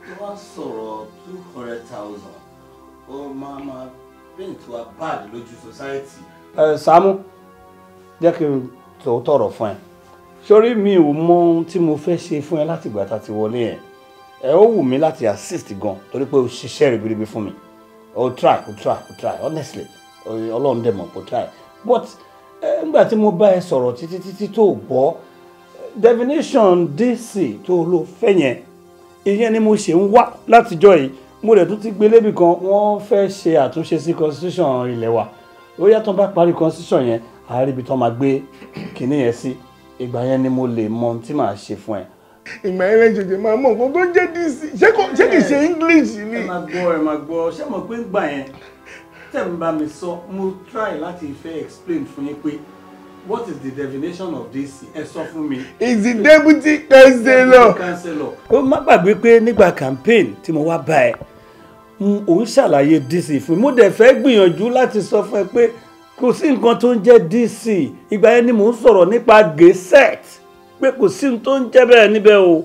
tó wá sọ̀rọ̀ 200,000, ó máa paint wa bad lójú society. Sàámú, jẹ́ kí n tọrọ fún ẹ. Sórí mi ò mọ ohun tí mo fẹ́ ṣe fún ẹ láti ìgbà tá a ti wọlé ẹ. Ẹ ó wù mí láti assist gan torí pé o ṣiṣẹ́ ribiribi fún mi. O try, o try, o try, honestly. Ọlọ́run dẹ̀ mọ̀ o try. But nígbà tí mo bá ẹ sọ̀rọ̀ títí títí tó gbọ́, definition DC tó ló fẹ́ yẹn, ìyẹn ni mo ṣe ń wá látijọ́ yìí. Mo rẹ̀ tún ti gbé lébi kan, wọ́n fẹ́ ṣe àtúnṣe sí constitution ilẹ̀ wa. Ó yá tán bá parí constitution yẹn, àárí ibi tán máa gbé kinní yẹn sí. Ìgbà yẹn ni mo lè mọ ohun tí màá ṣe fún ẹ. Ìgbà yẹn lè ṣèṣe máa mọ nǹkan tó jẹ́ DC, ṣé kìí ṣe English ni? Ẹ máa gbọ́, ẹ máa gbọ́, ṣé mo pé ń gbà yẹn tẹ̀ ń bá mi sọ, mo try láti fẹ́ explain fún yín pé What is the definition of DC? Ẹ sọ fún mi. Is the deputy councillor. Ó má gbàgbé pé nígbà campaign tí mo wá bá ẹ, ò ń ṣàlàyé DC fún mi. Mo dẹ̀ fẹ́ gbìyànjú láti sọ fún ẹ pé kò sí nǹkan tó ń jẹ́ DC. Ìgbà yẹn ni mò ń sọ̀rọ̀ nípa Gazette pé kò sí nǹkan tó ń jẹ́ bẹ́ẹ̀ níbẹ̀ o.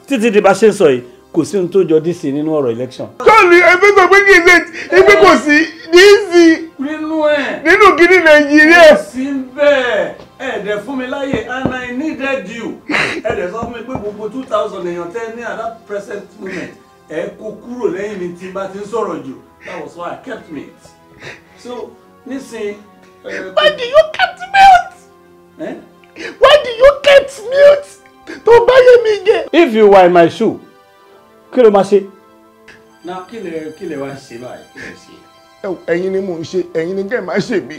Títí di bá ṣe ń sọ yìí, kò sí nǹkan tó jọ DC nínú ọ̀rọ̀ election. Sọ́ọ̀lì ẹgbẹ́ sọ pé Gazette ibi kò sí DC nínú ẹ̀ nínú kíní Nàìjíríà. Kò sí bẹ́ẹ̀, ẹ̀ẹ́dẹ̀ fún mi láyè and I needed you. Ẹ̀ẹ́dẹ̀ sọ fún mi pé gbogbo 2000 èèyàn tẹ́ ní at that present moment ẹ̀ kó kúrò lẹ́yìn mi tí n bá ti ń sọ̀rọ̀ jù. That was why I kept mute. So nísìn. Why do you kept mute? Eh? Why do you kept mute? Tó bá yé mi jẹ. If you were in my shoe, kí ló máa ṣe? Na kí lè wá ṣe báyìí, kí lè ṣe? Ẹ̀yin ni mò ń ṣe, ẹ̀yin ni kẹ́ ẹ̀ máa ṣe mí.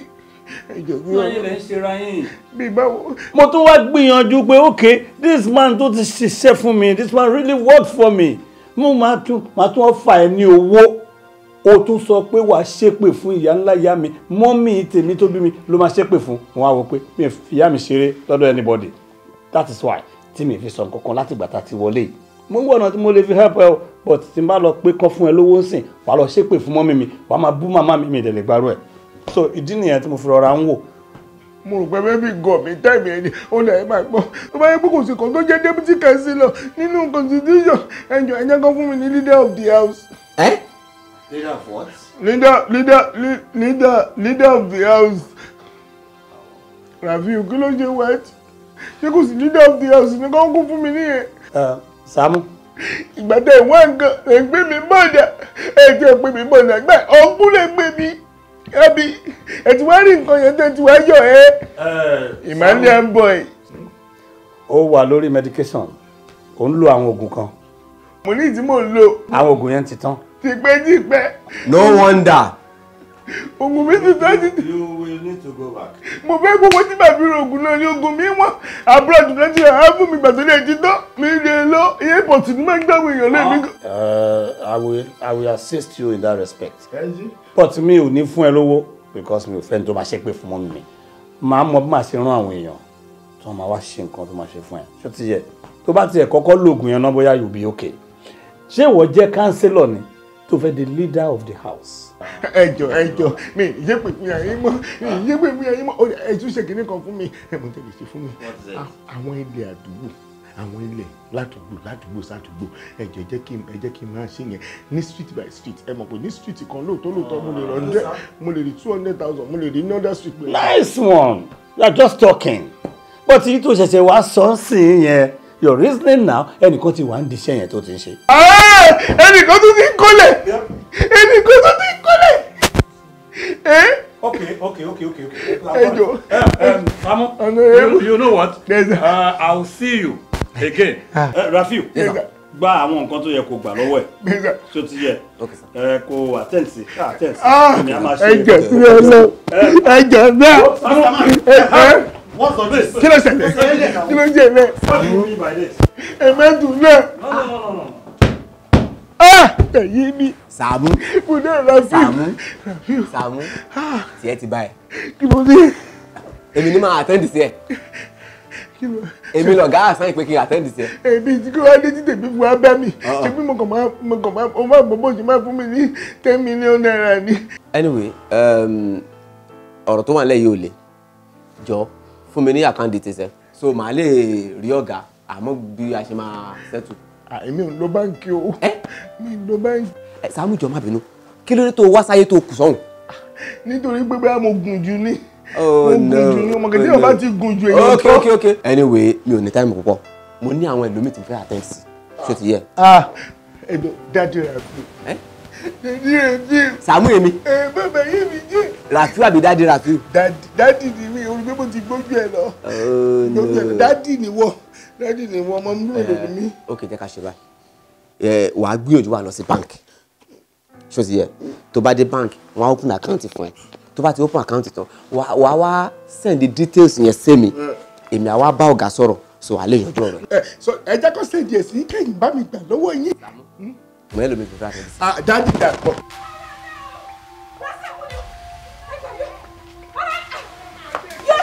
Lọ́yìn lẹ́ ń ṣe ra yín. Bí báwo. Mo tún wá gbìyànjú pé okay, this man tó ti ṣiṣẹ́ fún mi, this man really worked for me. Mo máa tún ọ̀fà ẹ̀ ní owó. O tún sọ pé wàá ṣépè fún ìyá ńlá ìyá mi, mọ́mì tèmi tó bí mi ló máa ṣépè fún. Mo wá wò pé mi ò fi ìyá mi ṣeré lọ́dọ̀ anybody. That is why tí mi fi sọ nǹkan kan láti ìgbà tá a ti wọlé yìí. Mo ń wọ̀nà tí mo lè fi help ẹ o, but tí n bá lọ pé kán fún ẹ lówó ń sìn, wàá lọ ṣépè fún mọ́mì mi, wàá máa bú màmá mi, mi ì dẹ̀ lè gbarú ẹ̀. So ìdí nìyẹn tí mo fi rọra ń wò. Mo rò pé bẹ́ẹ̀ bí gọ̀ mí tẹ́ẹ̀mì ẹni ó lè máa gbọ́. Tó bá yẹ pé kò sí kan tó jẹ́ deputy councillor nínú constitution, ẹ̀jọ̀ ẹ̀jẹ̀ kan fún mi ní leader of the house. Ẹ́ Leader of what? Leader of the house. Rafiu, kí ló ṣe wet? Ṣé kò sí leader of the house ní kán kún fún mi nìyẹn? Sàámú. Ìgbà tẹ ìwọ́n nǹkan lè gbé mi bọ̀dà, ẹ ti ẹ̀ pè mí bọ̀dà, gbà ọ̀nkú lè gbé mi. Ẹbí ẹ ti wá rí nǹkan yẹn tẹ́ ti wá yọ̀ ẹ́. Emmanuel boy. Ó wà lórí medication, ó ń lo àwọn oògùn kan. Mo ní tí mò ń lò. Àwọn oògùn yẹn ti tán. Tipẹ́tipẹ́. No wonder. Oògùn mi ti tán ti. You will need to go back. Mo fẹ́ gbogbo tí bàbí oògùn náà ní oògùn mi wọ́n. Abroad náà ti rà á fún mi gbà tó lè ti tán. Mi lè lọ airport ní máa ń gbàgbé èèyàn lẹ́ẹ̀mí. I will assist you in that respect. But mi ò ní fún ẹ lówó because mi ò fẹ́ ní tó máa ṣe pé fún mọ́mì mi. Màá mọ bí màá ṣe rán àwọn èèyàn tó máa wá ṣe nǹkan tó máa ṣe fún ẹ. Ṣó ti yẹ? Tó bá tiẹ̀ kọ́kọ́ lóògùn yẹn náà bóyá you be okay. Ṣé ìwọ jẹ́ councillor ni tó fẹ́ di leader of the house? Ẹ jọ̀ọ́ mi ìyé pè fún yàrá mọ́, ìyé pè fún yàrá mọ́, ẹ tún ṣe kinní kan fún mi, ẹ mọ̀ tẹ́lẹ̀ ṣe fún mi. Àwọn ilẹ̀ àdúgbò, àwọn ilẹ̀ ládùúgbò sádùúgbò, ẹ jọ̀ọ́ ẹ jẹ́ kí n máa ṣe yẹn ní street by street. Ẹ mọ̀ pé ní street kan lóòótọ́ mo lè rọ mo lè rí 200,000, mo lè rí ní other street. Nice one, you are just talking. But èyí tó ṣẹ̀ṣẹ̀ wá sọ sí yẹn, your reasoning now, ẹnìkan ti wà ń diṣẹ́ yẹn tó ti ń ṣe. Ẹnìkan tó ti ń kọ́lẹ̀, ẹnìkan tó ti ń kọ́lẹ̀. Okay. Ẹ jọ̀ọ́. Samu, you know what? I will see you again. Rafiu, gba àwọn nǹkan tó yẹ kó gbà lọ́wọ́ ẹ̀. Ṣó ti yẹ? Kó attend sí. Attend sí. Èmi á máa ṣe. Ẹ jọ̀ọ́ sí ẹ lọ. Ẹ jọ̀ọ́ náà. Kí ló ṣẹlẹ̀? Kí ló ṣẹlẹ̀? What do you mean by this? Ẹ má dùn náà. No. Ẹ̀yin mi. Sàámú. Mo náà Rafiu. Sàámú. Sàámú. Tiẹ̀ ti bá ẹ. Kí ló dé? Èmi ni máa attend sí ẹ. Èmi lọ̀gá àsán ìpè kí n attend sí ẹ. Èmi tí kí wọ́n dé tí tèmi fún wa bá mi. Ṣé bí mo kàn máa mo máa mọ bó ṣe máa fún mi ní ₦10 million ni. Anyway, ọ̀rọ̀ tó wà nílẹ̀ yìí ò le. Jọ fún mi ní account details ẹ. So màá lè rí ọ̀gá àmọ́ bí a ṣe máa settle. Èmi ò ń lo báńkì o. Mi ò ń lo báńkì. Sàámú, jọ̀ọ́ má bínú. Kí ló dé tó wá sáyé tó kù sọ́hùn? Nítorí pé bóyá mo gùn jù ni. Oh Mo gùn jù ni, ọmọ kẹ̀kẹ́ ọba ti gùn jù èèyàn Okay okay okay. Anyway, mi ò ní time púpọ̀. Mo ní àwọn ẹlòmíì tí mo fẹ́ attend sí. Ṣó ti yẹ? Ẹ̀dọ̀ Daddy Rafiu. Daddy Rafiu. Sàámú èmi. Ẹ bàbá yé mi jẹ́. Rafiu àbí Daddy Rafiu? Daddy ni mi, orí pé mo ti gbójú ẹ lọ. Oh no. Gbójú ẹ lọ. Daddy ni wọ́. Daddy ni wọ́, ọmọ mi ló ní mí. Ok, jẹ́ ká ṣe báyìí. Wàá gbìyànjú wà lọ sí bank. Ṣó ti yẹ? Tó bá dé bank, wọ́n á open account fún ẹ. Tó bá ti open account tán, wàá wá send the details yẹn sí mi. Èmi àwa bá ọ̀gá sọ̀rọ̀, so wàá lè yanjú ọ̀rọ̀ yìí. Ẹ sọ ẹ jẹ́ kó send ẹ̀ sí kẹ́yìn bá mi gbà lọ́wọ́ yín. Mo yẹ lómi fífẹ́ attend sí. Daddy dàpọ̀. Yóò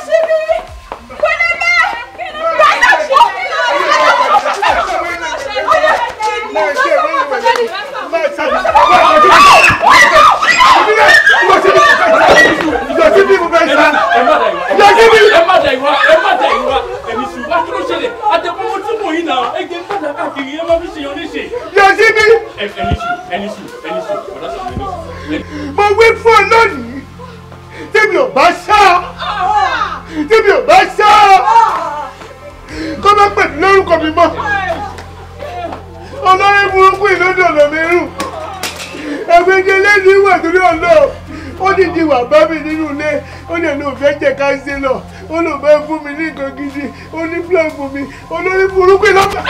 Bàbá mi nínú ilé, ó lè lóun fẹ́ jẹ kánsílọ̀, ó lóun fẹ́ fún mi ní nǹkan gidi, ó ní plan fún mi, olórí burúkú lọ́gbà.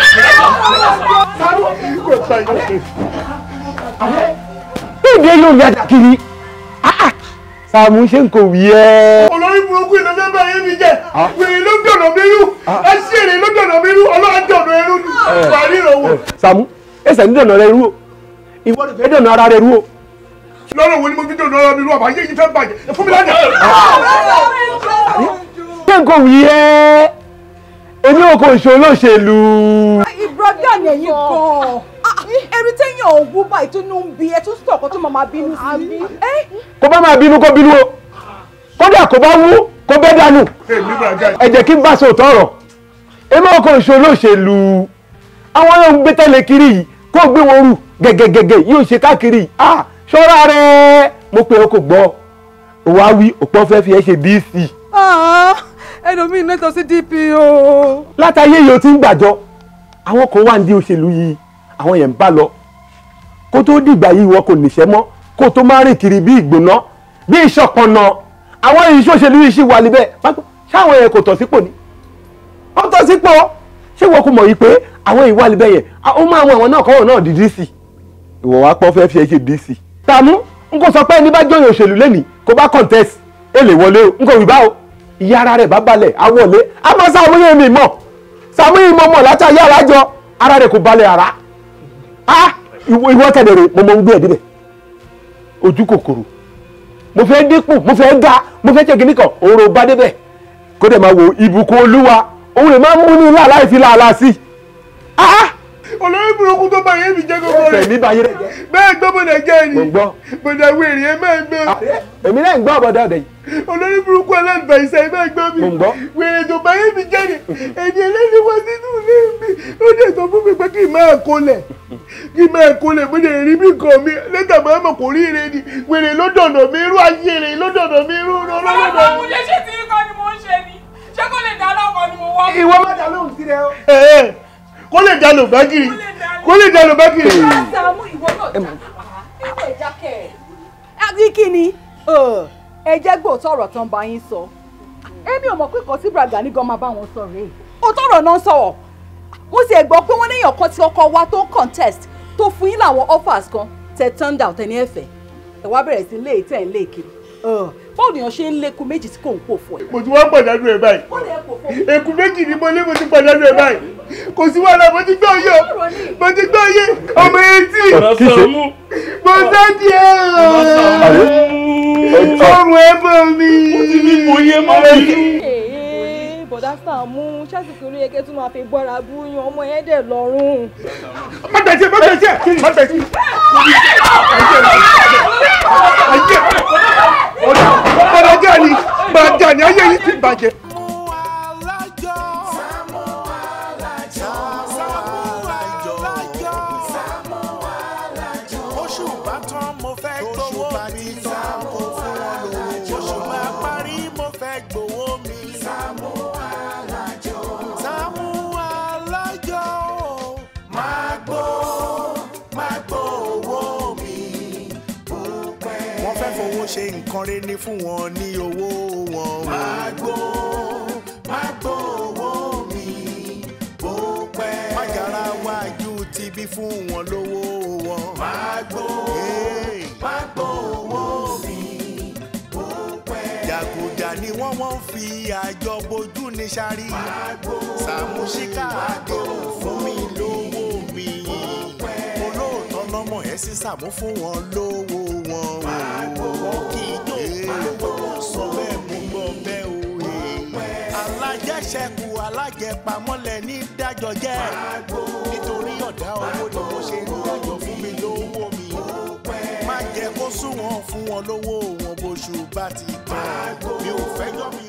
Ìdè yóò yàjà kiri. Sàámú ṣe ń kò wí ẹ́. Olórí burúkú ló fẹ́ bá yé mi jẹ́, wèrè ló dọ̀nà mi rú, ẹṣin ló dọ̀nà mi rú, ọlọ́run dọ̀nà ẹrú ni, wà á ríran wò. Sàámú, ẹsẹ̀ ń dọ̀nà rẹ rú o, ìwọ ló fẹ́ dọ̀nà ara rẹ rú o. Lọ́rọ̀ wo ni mo fi dọ̀nà ara mi rú, àbáyé yìí fẹ́ bàjẹ́, fún mi lánàá. Ṣé n kò wí ẹ́? Èmi ò kò ṣe olóṣèlú. Ìbrọ̀dá ni ẹ̀yin gan-an. Ẹ̀rí téèyàn ò wú báyìí tó ń bí ẹ tó sọ̀kọ́ tó máa bínú sí. Kó bá máa bínú kó bínú o, kódà kó bá wú kó bẹ́ dànù. Ẹ jẹ́ kí n bá sòótọ́ ọ̀rọ̀. Èmi ò kò ṣe olóṣèlú. Àwọn yóò ń gbé tẹ́lẹ̀ kiri yìí kó gbé wọn rù gẹ́gẹ́gẹ́gẹ́ yóò ṣe káàkiri yìí. Ṣọ́ra rẹ̀ mo pè é kò gbọ́. Òwò á wí òpó fẹ́ fi ẹ́ ṣe DC. Ẹlòmíín náà tọ́ sí DPO. Látàyè yìí o ti ń gbàjọ, àwọn kan wà ní òṣèlú yìí, àwọn yẹn ń bá lọ. Kó tó dìgbà yìí ìwọ kò níṣẹ́ mọ́, kó tó máa rìn kiri bí ìgbóná bí ìṣọ̀kanà. Àwọn ìṣòṣèlú yìí sì wà níbẹ̀. Ṣáwọn yẹn kò tọ́ sípò ni? Wọ́n tọ́ sípò. Ṣé ìwọ kò mọ̀ yìí pé àwọn yìí wà níbẹ̀ yẹn, ó máa mú àwọn náà kọ́wọ́ náà di DC. Ìwọ wá pọ́ fẹ́ fi ẹ ṣe DC. Sàámú, n kò sọ pé ẹni bá jọyọ̀ òṣèlú lẹ́nìí kó bá contest ẹ lè wọlé o, n kò wí bá o. Ìyá ara rẹ̀ bá balẹ̀ á wọlé. Àmọ́ Sàámú yẹn mi mọ̀, Sàámú yìí mọ̀ mọ̀ látàyè alájọ, ara rẹ̀ kò balẹ̀ ara. Ìwọ kẹ̀dẹ̀rẹ̀ mo mọ̀ ń gbé ẹ̀ débẹ̀. Ojú kòkòrò, mo fẹ́ dínkù, mo fẹ́ ga, mo fẹ́ ṣèkínní kan, òòrò bá débẹ̀. Kó dẹ̀ máa wo ìbùkún Olúwa, òun lè máa mú ní ilé aláìfi láàlá sí. Olórí burúkú tó bá yé mi jẹ́ gbogbo rẹ̀. Fẹ̀mí bá yé rẹ̀ jẹ́. Bẹ́ẹ̀ gbọ́ bọ̀dà jẹ́ ni. Mo ń gbọ́. Bọ̀dà wèrè ẹ máa gbọ́. Èmi náà ń gbọ́ bọ̀dà ọ̀dẹ̀ yìí. Olórí burúkú aláǹgbà ìṣe ẹ máa gbọ́ mi. Mo ń gbọ́. Wèrè tó bá yé mi jẹ́ ni. Èdè ẹlẹ́ni wá sínú ilé mi. Ó dẹ̀ sọ fún mi pé kí n máa kólẹ̀. Kí n máa kólẹ̀ mo lè rí bí nǹkan mi. Lẹ́tà máa mọ̀ kò rí ire ni. Wèrè ló dọ̀nà mi rú, ayé rẹ̀ ló dọ̀nà mi rú. Ìwọ má dá lóhùn sí rẹ o. Kó lè dá lò bá kiri, kó lè dá lò bá kiri. Sàámú ìwọ náà ìwọ ìjákẹ́. Àbí kí ni? Ẹ jẹ́ gbòòtọ́ ọ̀rọ̀ tán bá yín sọ. Èmi ò mọ̀ pé kò sí Bragani gan máa bá wọn sọ rèé. Òótọ́ ọ̀rọ̀ náà sọ̀rọ̀. Mo sì gbọ́ pé wọ́n léèyàn kan tí ọkọ wa tó ń contest tó fún yín láwọn offers kan tẹ turn down tẹ ní ẹ̀fẹ̀. Ẹ wá bẹ̀rẹ̀ sí lé tẹ̀ ń lé kiri. Báwo nìyàn ṣe ń lékun méjì tí kò ń pò fún ẹ? Mo ti wá pàdánù ẹ báyìí. Èkú méjì ni mo lé, mo ti pàdánù ẹ báyìí. Kò sí wàhálà, mo ti gbọ́ yé, mo ti gbọ́ yé, ọmọ etí. Mo sá díẹ̀ ọrùn ẹ bọ̀ mi. Mo ti ní mo yé mọ́ mi. Bọ̀dá Sàámú, ṣásìkò ló yẹ kẹ́ tún máa fi gbọ́ra búyàn, ọmọ yẹn dẹ̀ lọ́rùn. Má tẹ̀sí, má tẹ̀sí, má tẹ̀sí. Ọ̀dà jẹ́ ni, bàjẹ́ ni, ayé yìí ti bàjẹ́. Ṣe nǹkan rẹ̀ ní fún wọn ní owó wọn. Máa gbó owó mi bó pẹ́. Májàra wájú ti bí fún wọn lówó wọn. Máa gbó owó mi bó pẹ́. Jàgùjà ni wọ́n fi àjọ bojú ní sáré. Sàámú Ṣíkà àdéhùn fún mi lówó mi. Olóòótọ́ lọ́mọ ẹ̀ sí Sàámú fún wọn lówó wọn. Wọ́n kì í jó olówó sọ bẹ́ẹ̀ mú gbọ́ bẹ́ẹ̀ o. Alájẹṣẹ́kù alájẹpamọ́lẹ̀ ní dájọ́ jẹ́. Nítorí ọ̀dá owó ni mo ṣe ń dájọ́ fún mi lówó mi. Má jẹ́ kó sún wọn fún wọn lówó wọn bóṣù bá ti tán. Mi ò fẹ́jọ́ mi.